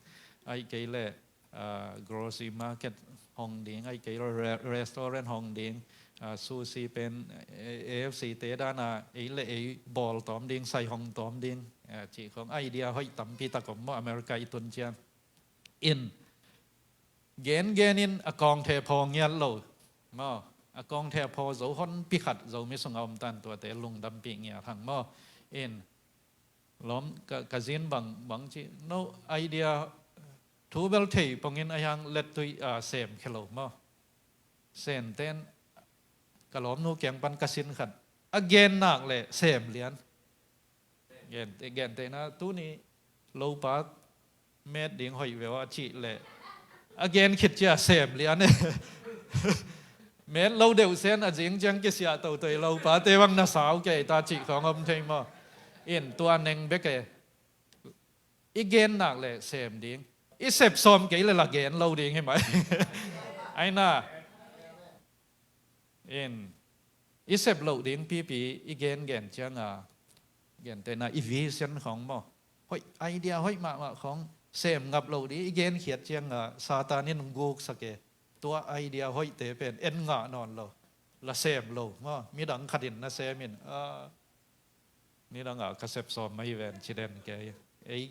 ai kei le ah, grocery market hong ding, ai kei re-, restaurant hong ding, ah, sushi pen, eh, A F C te dana ei le ei bawl tawm ding, sai hong tawm ding, ah, cih khong idea hoih tampi tak om maw America i tun ciang. In gengen in a kawngthe phaw ngiat lo maw? A kawngthe phaw zo honpi khat Zomi sunga om tan tuate lungdampih ngiat hang maw? In lawm ka, ka zin bang, bang ci no idea thu bel thei pongin a hiang lettui a sem khe lo maw? Sen ten ka lawmnu kiang pan ka sin khat a gen nak le sem lian. Gen, gen te na tuni lopa met ding hoih veu a cih le a gen khit cia sem lian e. Met lo deuh sen a zing ciang kisiah totoi lopa te bang na sau kei ta cih khawng om thei maw? In tua neng bek e. I gen nak le sem ding. I sep sawm kei le la gen lo ding hi mai. Aina. In i sep loh ding pipi i gen gen cianga gen tena i vision khong maw? Hoih idea hoih mahmah khong sem ngap loh ding i gen khiat cianga Satan in guk sak e. Tua idea hoihte pen en ngah nawn lo. La sem lo maw? Midang khatin na sem in a, nidanga ka sep sawm mai ven ci den kei. Ei,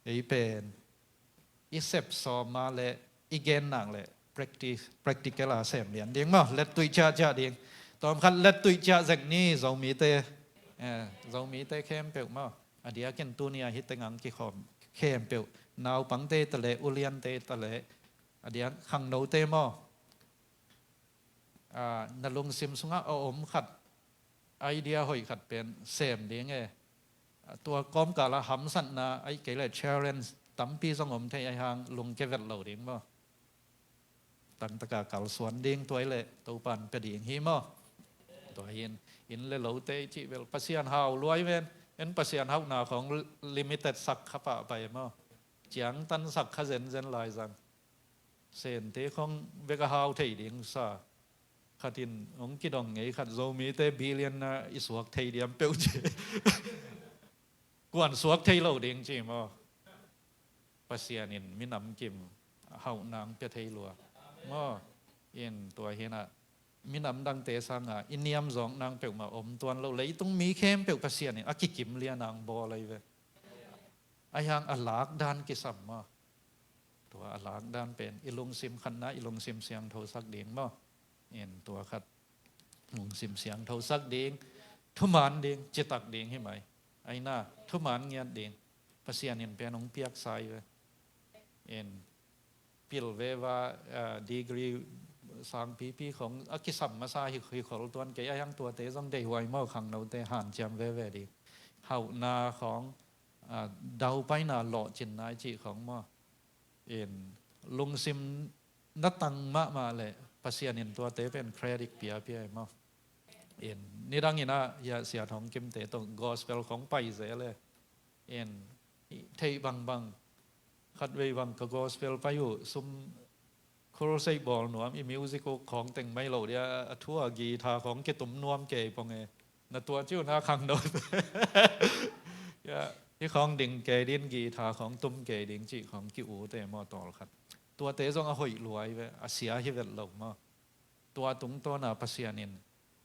ei pen i sep sawm ma le i gen nak le practice, practical a sem lian ding maw? Lettuih ciahciah ding. Tawmkhat lettuih ciah zek ni Zomite. Eh, Zomite khempeuh maw? A diakin tuni a hite ngang kikhawm khempeuh. Naupangte ta le, uliante ta le, a diak khangnote maw? Ah, na lungsim sungah a om khat, idea hoih khat pen sem ding e. Tua kawmkala hamsatna ai kei le challenge tampi zong om thei ai hang lungke vet lo ding maw? Tangtaka kalsuan ding tuai le Topan pe ding hi maw? Tua hin inn le lote i cih bel Pasian hau luai ven. En Pasian hauhna khong limited sak kha pahpai maw? Ciangtan sak kha zenzen lai zang. Sente khong bek a hau thei ding sa. Khatin hong kidong ngei khat Zomite billion na i suak thei diam peuh ci. Kuan suak thei lo ding ci maw? Pasian in minam kim hauh nang pia thei lua. Maw? In tua hinah minam dangte sanga i niam zawng nang peuhmah om tuan lo. Leitung mi khempeuh Pasian in a kikim lia nang bawl ai ve. A hiang a lak dan kisam maw? Tua a lak dan pen i lungsim khatna i lungsim siangtho sak ding maw? In tua khat lungsim siangtho sak ding, thuman ding, citak ding hi mai. Aina, thuman ngiat ding. Pasian in pen hong piak sai ve. In pil veva, ah, degree sangpipi khong a kisam masa hi, hi khol tuan kei a hiang tuate zong deihhuai maw khangnote hanciam veve ding. Hauhna khong, ah, daupaina lawhcinna i cih khong maw. In lungsim na tang mahmah leh Pasian in tuate pen credit piapia hi maw. In nidang in ah hia Sia Thawng Kimte tawh gospel khong pai zel e. In theih bangbang khatvei bang ka gospel pai uh sum crusade bawl nuam i music uh khawng teng mai lo dia a thu a guitar khawng kitum nuam kei pong e. Na tua ciu na khang dot. Ya, hi khawng ding kei din guitar khawng tum kei ding cih khawng ki u te maw tawl khat. Tuate zong a hoih luai ve, a sia hi vet lo maw. Tua tungtawna Pasian in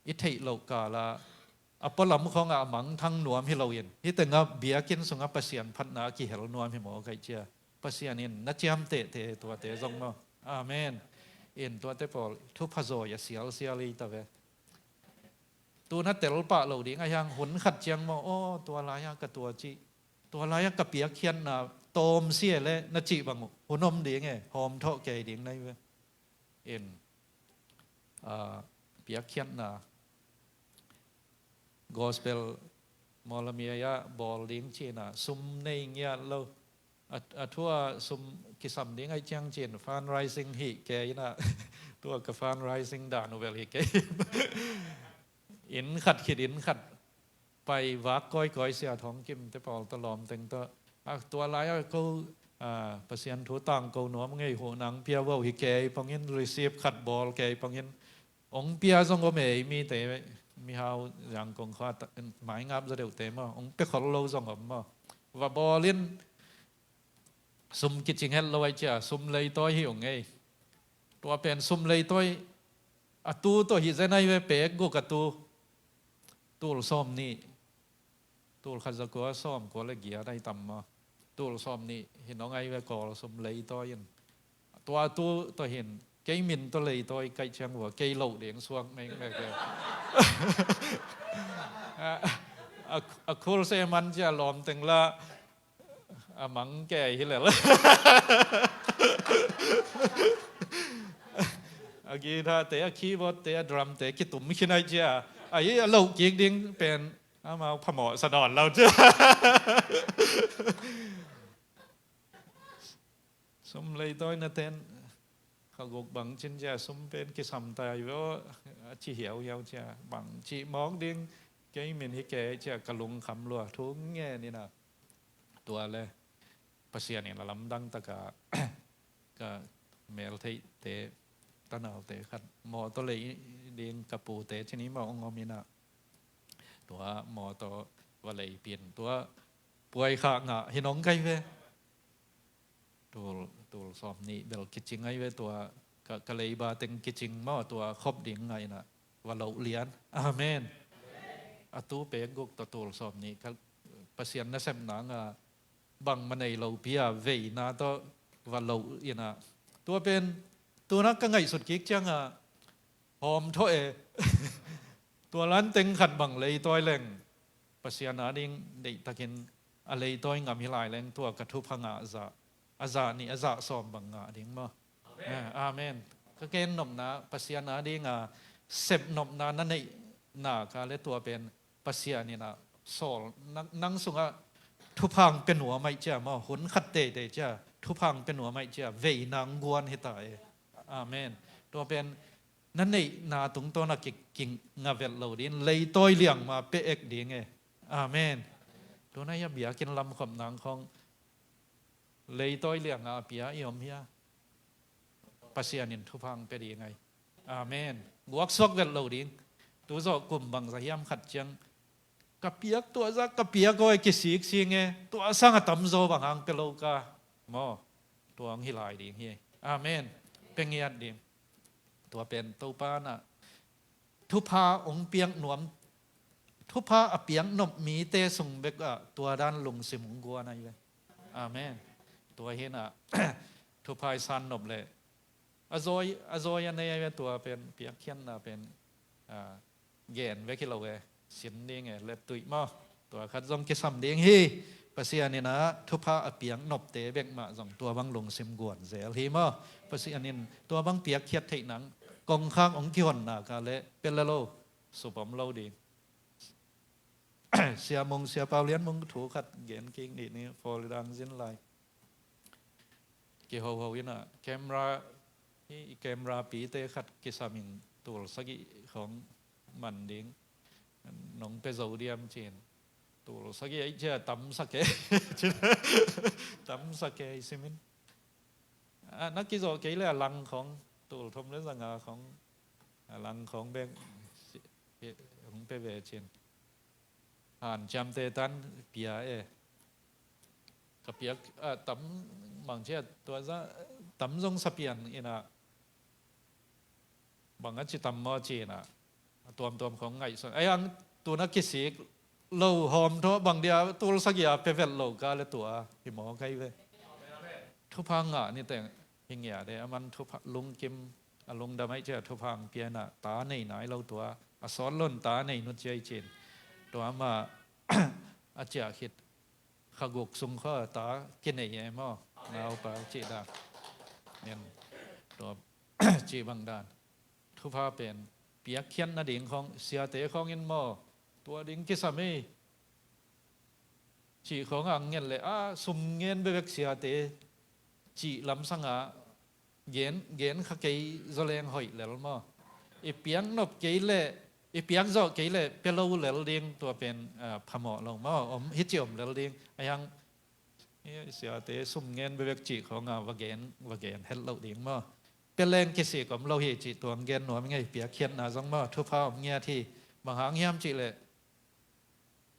i theih loh kala a pualam khawngah a mangthang nuam hi loin, hih tengah biakinn sungah Pasian phatna a kihel nuam hi maw kaih cia. Pasian in na ciamtehte tuate zong maw. Amen. In tuate pawl thupha zawi a sialsial i ta ve. Tu na tel pah lo ding a hiang hun khat ciang maw, aw, tua lai-ah ka tua cih, tua lai-ah ka piakkhiatna tawm sia le na cih bang uh hun om ding e, hawm thawh kei ding nai ve. In, ah, piakkhiatna gospel mawlamia ah bawl ding cihna sum nei ngiat lo. A, a thu a sum kisam ding aih ciang cin fundraising hi kei inah. Tua ka fundraising dan uh bel hi kei. Inn khat khit inn khat pai vak kawikawi Sia Thawng Kimte pawl tawh lawmteng tawh. A tua lai-ah ko, a, Pasian thu tangko nuam ngei huh nang pia vo hi kei pongin receipt khat bawl kei pongin ong pia zong om ei mite, mihau Zangkong khua ta-, maingap zaw deuhte maw, ong pia khol lo zong om maw. Va bawlin sum kicing het lo aih cia, sum leitawi hi ong ei. Tua pen sum leitawi a tu tawh hi zen ai ve, pek guk a tu. Tul sawm nih. Tul khat za kua sawm kua le giat ai tam maw. Tul sawm nih hi nong ai ve kawl sum leitawi in. Tua tu tawh hin, kei min tawh leitawi kaih ciang vua, kei loh ding suak mengmek ve. A, a, a khul se man cia lawmteng la, a mang kei hi lel. A guitar te, a keyboard te, a drum te, kitum khin ai cia. A hi a loh kik ding pen, amau phamawh sa dawn lo cia. Sum leitawi na ten, kha guk bang cin cia sum pen kisam tai ve aw, a ci hiauhiau cia, bang ci mawk ding, kei min hi kei cia ka lungkham lua, thu ngen ina. Tua le, Pasian in a lamdang taka, ka meltheihte, tanaute khat, mawtaw lei ding ka pute cin i mawh ong om ina. Tua mawtaw va lei pin, tua puai kha ngah hi nong kai ve. Tul, tul sawm nih bel kicing ai ve tua, ka, ka leiba teng kicing maw tua khop ding ngai na va loh lian. Amen. A tu pek guk tawh tul sawm nih ka Pasian nasepna nga bang ma nei lo pia veina tawh va loh ina. Tua pen, tuna ka ngaihsut kik cianga, hawm thawh e. Tua lan teng khat bang leitawi leng, Pasian a ding deihtakin a leitawi ngam hi lai leng tua ka thupha ngah zah, a zah nih a zah sawm bang ngah ding maw. Amen. Eh, amen. Ka ken nopna, Pasian a dinga sep nopna na neihna ka le tua pen Pasian ina sawl, nang, nang sungah thuphang pe nuam ai cia maw, hun khat teitei cia thuphang pe nuam ai cia veina guan hi ta e. Amen. Tua pen na neihna tungtawna ki, ki nga vet lo din, leitawi liang ma pe ek ding e. Amen. Tuna hia biakinn lamkhop nang khong leitawi lianga a pia i om hia. Pasian in thuphang pe ding ai. Amen. Guaksuak vet lo ding. Tu zawh kum bangza hiam khat ciang ka piak tua za ka piak awi kisik sing e. Tua sang a tamzaw bang hang pe lo ka. Maw. Tua ang hi lai ding hi. Amen. Pe ngiat ding. Tua pen Topa na thupha ong piak nuam, thupha a piak nop mite sung bek ah tua dan lungsim ong guan ai ve. Amen. Tua hina thupha i san nop le a zawi, a zawi a nei ai ve tua pen piakkhiatna pen, a, gen vek hi lo e, sin ding e, let tuih maw. Tua khat zong kisam ding hi. Pasian in ah thupha a piak nopte bek mah zong tua bang lungsim guan zel hi maw. Pasian in tua bang piakkhiat theih nang kongkhak hong kihon nak leh pia le lo, sup om lo ding. Sia Mung, Sia Pau Lian Mung thu khat gen kik nih ni, Florida hong zin lai. Kihoho in ah camera, hih camera pite khat kisam in tul sagih khawng man ding. Nong pia zo diam ci-in. Tul sagih ahih ciang tamsak e. Tamsak e i sim in. Ah, na kizawh kei leh a lang khawng, tul thum le za nga khawng, a lang khawng bek hong pia ve ci-in. Hanciamte tan pia e. Ka piak, ah, tam mang ciang tua zah tam zong sa pian in ah, bang a ci tam maw ci-in ah, a tuamtuam khawng ngaihsun. Ahi hang tu-in ah kisik lo hawm thaw bang dia tul sagih a pia vet lo ka leh tua hi mawk hi ve. Thupha ngah ni teng hi ngiat e, a man thupha lungkim, a lungdam ahih ciang thupha hong pia in ah, ta nei nai lo tua, a sawt lo-in ta nei nung ci-in. Tua mah a ciah khit kha guk sung khawng ta kinei e maw, naupa cih dan. Tua cih bang dan. Thupha pen piakkhiat nading khawng, siate khawng in maw, tua ding kisam hi cih khawng a ngen leh, ah, sum ngen bekbek siate cih lamsang ah gen, gen kha kei zaw leng hoih lel maw. I piak nop kei leh, i piak zawh kei leh pia lo lel ding, tua pen, ah, phamawh lo maw, om, hi ci om lel ding. Ahi hang, eh, siate sum ngen bekbek cih khawng ah va gen, va gen het loh ding maw. Pia leng kisik om lo hi cih tua hong gen nuam ing ei, piakkhiatna zong maw, thupha om ngiat hi. Bang hang hiam cih leh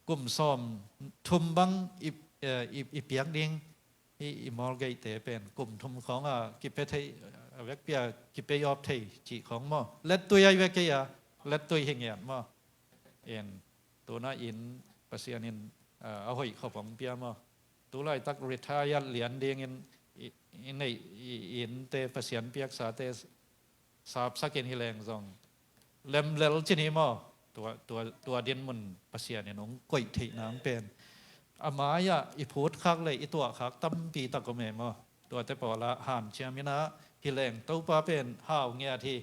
kum sawm thum bang i, eh, i, i piak ding, i, i mortgage-te pen kum thum khawng ah kipia thei, a vekpi a kipia awp thei cih khawng maw. Lettui ahi ve kei a, lettui hi ngiat maw. En, tu-in ah inn Pasian in, ah, a hoih khop hong pia maw. Tu laitak retire lian dingin i, i neih, i, innte Pasian piaksate sapsak in hi leng zong lemlel ci ni maw. Tua, tua, tua dinmun Pasian in hong koih theih nang pen a mai-ah i phutkhak leh i tuahkhak tampi tak om e maw. Tuate pawl ah hanciam in ah hi leng Topa pen hau ngiat hi.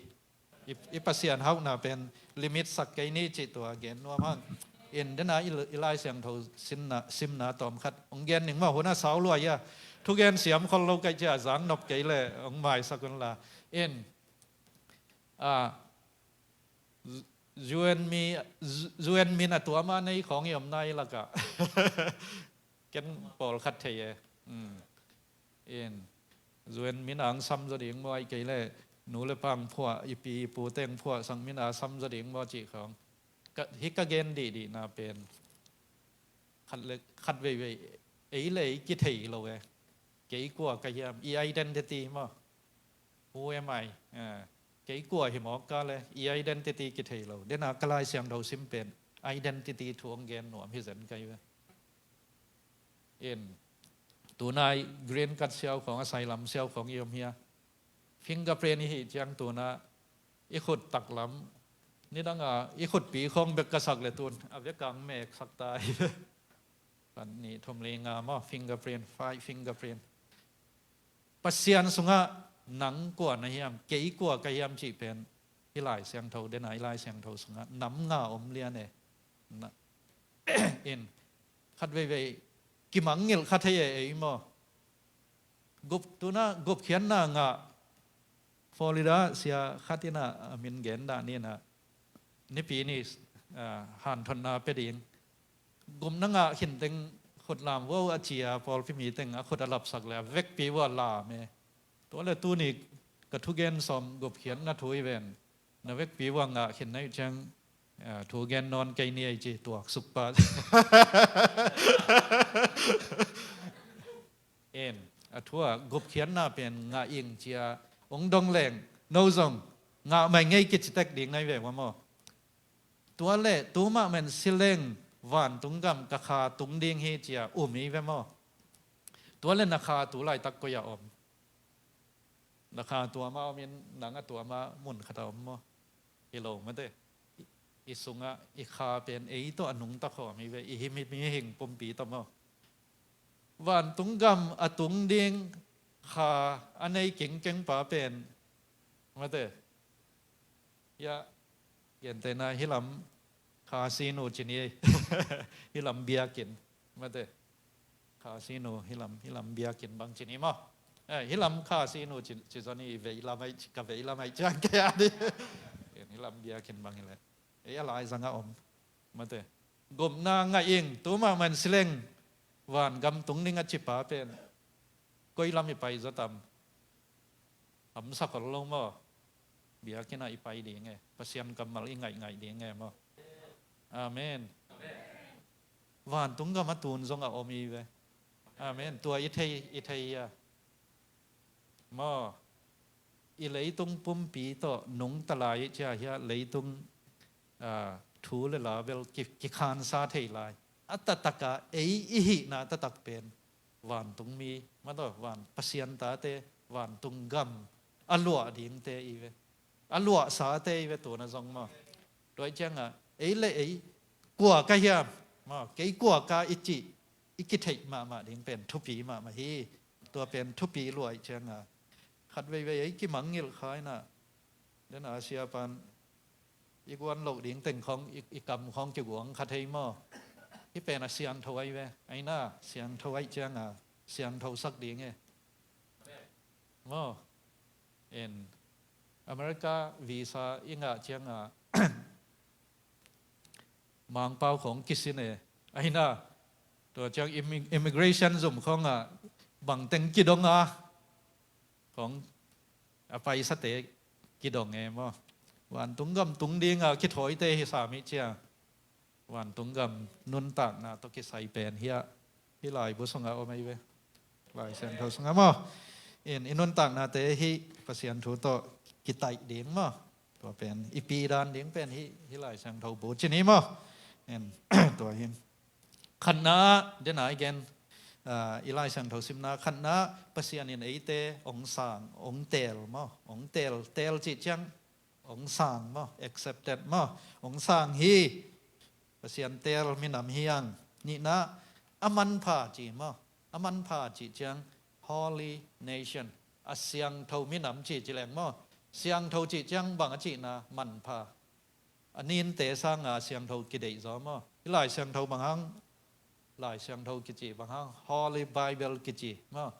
I, i Pasian hauhna pen limit sak kei ni cih tua gen nuam hang. En, dena i, i Lai Siangtho sinna, simna tawm khat hong gen ning maw, hun a sau lua hi a. Thugen siam khol lo ka hih ciang zang nop kei leh hong maisak un la. En, ah, you and me, you and me na tua mah nei khawng i om nai lak ah. Ken pawlkhat thei e. Mm. En, you and me na hong sam zaw ding maw, ahih kei leh nu le pa hong phuah, i pi i pu teng phuahsak me na sam zaw ding maw cih khawng. Ka, hih ka gen dihdihna pen khat le, khat veivei ei le ei kithei lo e. Kei kua ka hiam, i identity maw. Who am I? Ah, kei kua hi mawk ka leh i identity kithei lo. Dena ka Lai Siangtho sim pen identity thu hong gen nuam hi zen ka hi ve. En, tu-in ah green card siau khawng, asylum siau khawng i om hi a. Fingerprint i hih ciang tu-in ah i khut taklam, nidang a i khutpi khawng bek ka sak leh tu-in a vek a hong meksak ta hi. Khat, nih, thum, li, nga maw, fingerprint, five fingerprint. Pasian sungah nang kua na hiam, kei kua ka hiam cih pen i Lai Siangtho, dena i Lai Siangtho sungah nam nga om lian e. Na, en, khat veivei kimangngilh kha thei e ei maw. Gup, tu-in ah gupkhiatna ngah, Florida sia khat in ah a min gen dah ni, na nipi ni, ah, hanthotna pia ding. Gupna ngah khin teng khut lam vo a ci a, pawlpi mi teng a khut a lapsak leh a vekpi vua lam e. Tua leh tuni ka thugen sawm gupkhiatna thu hi ven. Na vekpi vua ngah khin na hih ciang, ah, thu gen nawn kei ni ei ci, tuaksuk pah. En, a thu ah gupkhiatna pen ngah ing ci a hong dong leng, no zong ngah mai ngei kici tek ding na hi ve ua maw. Tua leh tu mah men si leng vantung gam ka kha tung ding hi ci a um hi ve maw. Tua leh na kha tu laitak koi ah om? Na kha tua mah om in, nang a tua mah mun khat ah om maw? Hi lo mate. I, i sungah i kha pen ei tawh a nungta khawm hi ve, i him, him, mihing pumpi tawh maw. Vantung gam a tung ding kha a nei kingkeng pa pen, mate, ya, gentehna hih lam Khasi nu ci ni, hih lam biakinn, mate, Khasi nu hih lam, hih lam biakinn bang ci ni maw? Eh, hih lam Khasi nu ci, ci zaw ni, i vei lam ai, ka vei lam ai ciang kei a ni. Hih lam biakinn bang hi leh, ei a lai zang a om, mate, gupna ngaih ing, tu mahmah in si leng, vangam tung ding a ci pa pen koi lam i pai zaw tam? Hamsa khol lo maw? Biakinn ah i pai ding e, Pasian kammal i ngaihngaih ding e maw? Amen. Vantung gam a tun zong a om hi ve. Amen. Tua i thei, i thei a maw? I leitung pumpi tawh nungta lai i cia hiah leitung, ah, thu le la bel ki, kikhansa thei lai. A taktak a ei i hihna taktak pen vantungmi, mataw, van Pasian tate, vantung gam a luah dingte i ve. A luahsate i ve tuna zong maw? Tua i ciangah ei le ei kua ka hiam maw? Kei kua ka i cih i kitheih mahmah ding pen thupi mahmah hi. Tua pen thupi luai cianga khat veivei ei kimangngilh kha inah, den a siapan i guan loh ding teng khawng i, i kam khawng kiguang kha thei maw? Hih pen a siangtho ahi ve. Aina siangtho ahi cianga siangtho sak ding e maw? In America visa i ngah cianga Mangpau khawng kisin e. Aina tua ciang immi-, immigration zum khawngah bangteng kidong a khawng a paisate kidong e maw? Vantung gam tung dinga kithawite hi sam hi cia. Vantung gam nuntakna tawh kisai pen hiah hih laibu sungah om ahi ve. Lai Siangtho sungah maw? In i nuntaknate hih Pasian thu tawh kitaih ding maw? Tua pen i pidan ding pen hih, hih Lai Siangtho bu ci ni maw? In tua hi. Khatna ah, dena i gen, ah, i Lai Siangtho simna khatna ah Pasian in eite ong sang, ong teel maw? Ong teel, teel cih ciang ong sang maw? Accepted maw? Ong sang hi. Pasian teel minam hi ang. Nihna a manpha ci maw? A manpha cih ciang holy nation. A siangtho minam ci ci leng maw? Siangtho cih ciang bang a cihna manpha. A ninte sanga siangtho kideih zaw maw? Hih Lai Siangtho bang hang, Lai Siangtho kici bang hang, Holy Bible kici maw?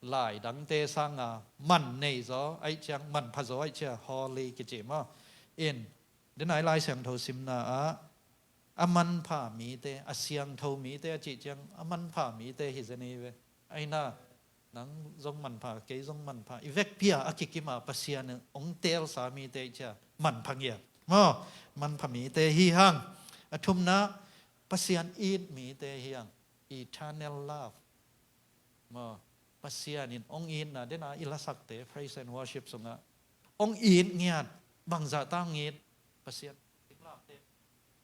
Lai dangte sanga man nei zaw, aih ciang manpha zaw aih cia holy kici maw? In, denai Lai Siangtho simna ah a manpha mite, a siangtho mite a cih ciang a manpha mite hi zen hi ve. Aina nang zong manpha, kei zong manpha. I vekpi-a a kikima Pasian in ong teelsa mite cia manpha ngiat maw? Manpha mite hi hang. A thumna Pasian it mite hi hang. Eternal love maw? Pasian in ong itna, dena i lasakte praise and worship sungah ong it ngiat. Bangzah ta ong it? Pasian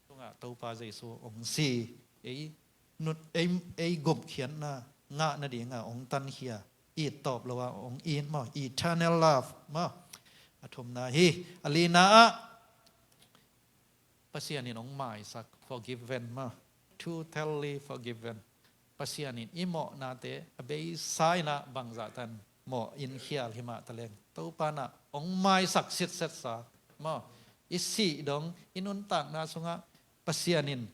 tungah Topa Jesu ong si, ei nut, ei, ei gupkhiatna ngah nadinga ong tankhia. It tawp lo a ong it maw? Eternal love maw? A thumna hi. A lina ah Pasian in ong maisak, forgiven maw? Totally forgiven. Pasian in i mawhnate a beisa inah bangzah tan mawh in khial himah taleng Topa nah ong maisak sitsetsa maw? I sih dong i nuntakna sungah Pasian in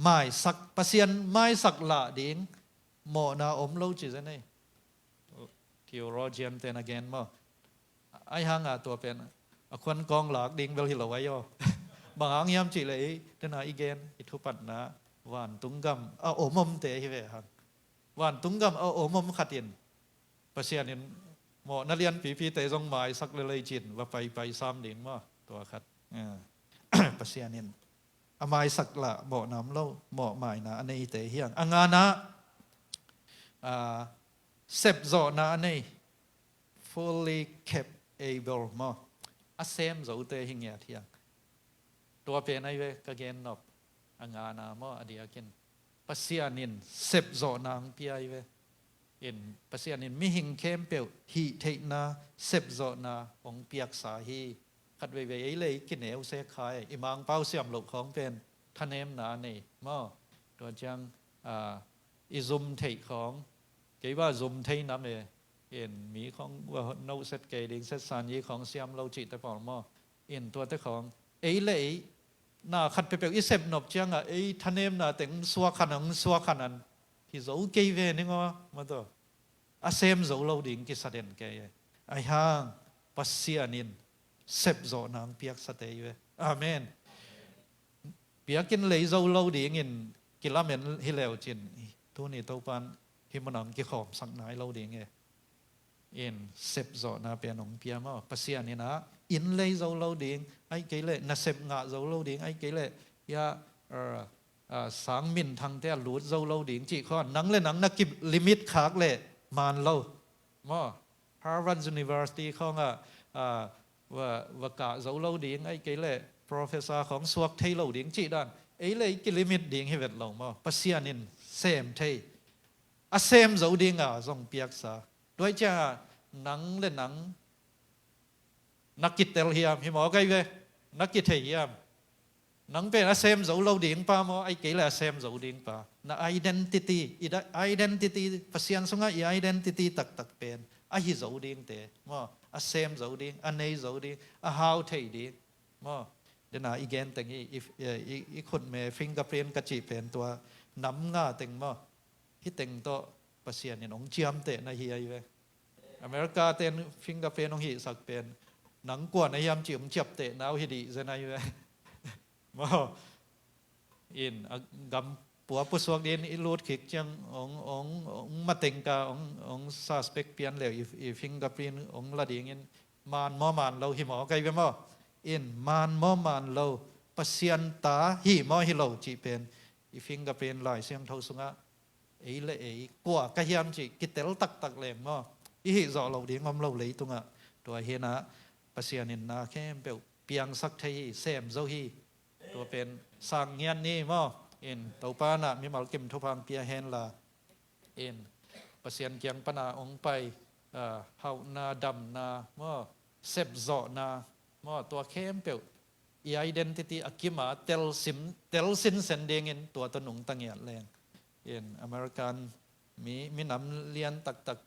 maisak, Pasian maisak lah ding mawhna om lo ci zen ei. Theologian ten a gen maw? Aih hanga tua pen a khuan kawng lak ding bel hi lo ai aw. Bang hang hiam cih leh ei dena i gen i thupatna vantung gam a om omte hi ve hang. Vantung gam a om om khatin Pasian in mawhna lianpipite zong maisak lelei cin va paipai sam ding maw? Tua khat. Pasian in a maisak lah mawhna om lo, mawh maina a neite hi hang. A ngana ah, sepzawhna a nei, fully capable maw? A sem zote hi ngiat hi hang. Tua pen ahi ve ka gen nop. A ngana maw, a diakin Pasian in sepzawhna ong pia ahi ve. In Pasian in mihing khempeuh hih theihna sepzawhna ong piaksa hi. Khat veivei ei lei kineu se khai, i Mangpau siam loh khawng pen thanemna nei maw? Tua ciang, ah, i zum theih khawng Kei va zum thei nam e. In mi khong va no set kei ding, set san yi khong siam lo cihte pawl maw. In tuate khong ei le ei na khat peuhpeuh i sep nop ciangah ei thanemna teng suak khan ang suak khan an hi zo kei ve ning aw maw taw. A sem zo lo ding kisa den kei e. Ahi hang Pasian in sep zawh nang piaksa te i ve. Amen. Piakin lei zo lo dingin kilamen hi leu cin tuni Topan hi munang kikhawmsak nai lo ding e. In sep zawhna pen hong pia maw. Pasian in ah inn lei zo lo ding, ai kei leh nasep ngah zo lo ding, ai kei leh ya sang minthangte a lut zo lo ding cih khawng nang le nang na ki limit khak leh man lo maw. Harvard University khawngah va kah zo lo ding, ai kei leh professor khawng suak thei lo ding cih dan ei le ei kilimit ding hi vet lo maw. Pasian in sem thei, a sem zo dinga zong piaksa. Tua ciangah nang le nang na kitel hiam, hi maw kei ve, na kithei hiam? Nang pen a sem zo lo ding pa maw, ai kei le a sem zo ding pa? Na identity, i identity, Pasian sungah i identity taktak pen a hi zo dingte maw, a sem zo ding, a nei zo ding, a hau thei ding maw. Dena i gen teng hi, i khutme fingerprint ka cih pen tua nam nga teng maw, hi teng tawh Pasian in hong ciamteh na hi ahi ve. America ten fingerprint hong hihsak pen nang kua na hiam cih hong ciapteh nau hi dih zen ahi ve. Maw. In a gam pua pusuak din i lut khik ciang hong mateng ka hong suspect pian leu i fingerprint hong la dingin man maw man lo hi maw kei ve maw. In man maw man lo, Pasian ta hi maw hi lo cih pen i fingerprint Lai Siangtho sungah ei le ei kua ka hiam cih kitel taktak leng maw. I hih zawh lo ding om lo leitungah. Tua hinah Pasian in na khempeuh piangsak thei hi, sem zo hi. Tua pen sang ngiat ni maw. In Topa nah mimal kim thupha pia henla, in Pasian kiang pana hong pai hauhna, damna maw, sepzawhna maw, tua khempeuh i identity a kima tel sinsen dingin tua tawh nungta ngiat leng. In American mi minam lian taktak,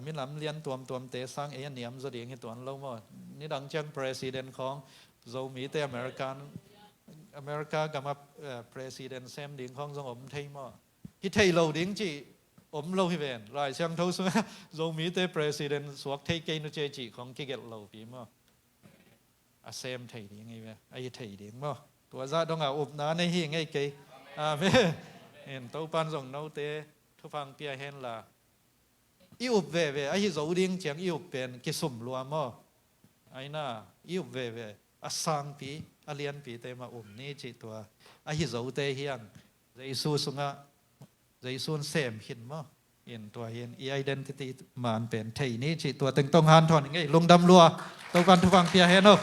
minam lian tuamtuamte sang ei a niam zaw ding hi tuan lo maw. Nidang ciang president khawng Zomite American, America gama president sem ding khawng zong om thei maw. Hi thei lo ding cih om lo hi ven. Lai Siangtho sungah Zomite president suak thei kei nu cia cih khawng kigelh lo pi maw. A sem thei ding hi ve, a hi thei ding maw. Tua zah dongah upna nei hi ngei kei. Amen. In Topan zong note thupha pia henla, i up veve a hi zo ding ciang i up pen kisum lua maw. Aina i up veve a sangpi a lianpite mah um ni cih tua a hi zote hiang Jesu sungah Jesu in sem hin maw. In tua hin i identity man pen thei ni cih tua tengtong hanthawn ngei, lungdam lua. Topan thupha pia hen aw.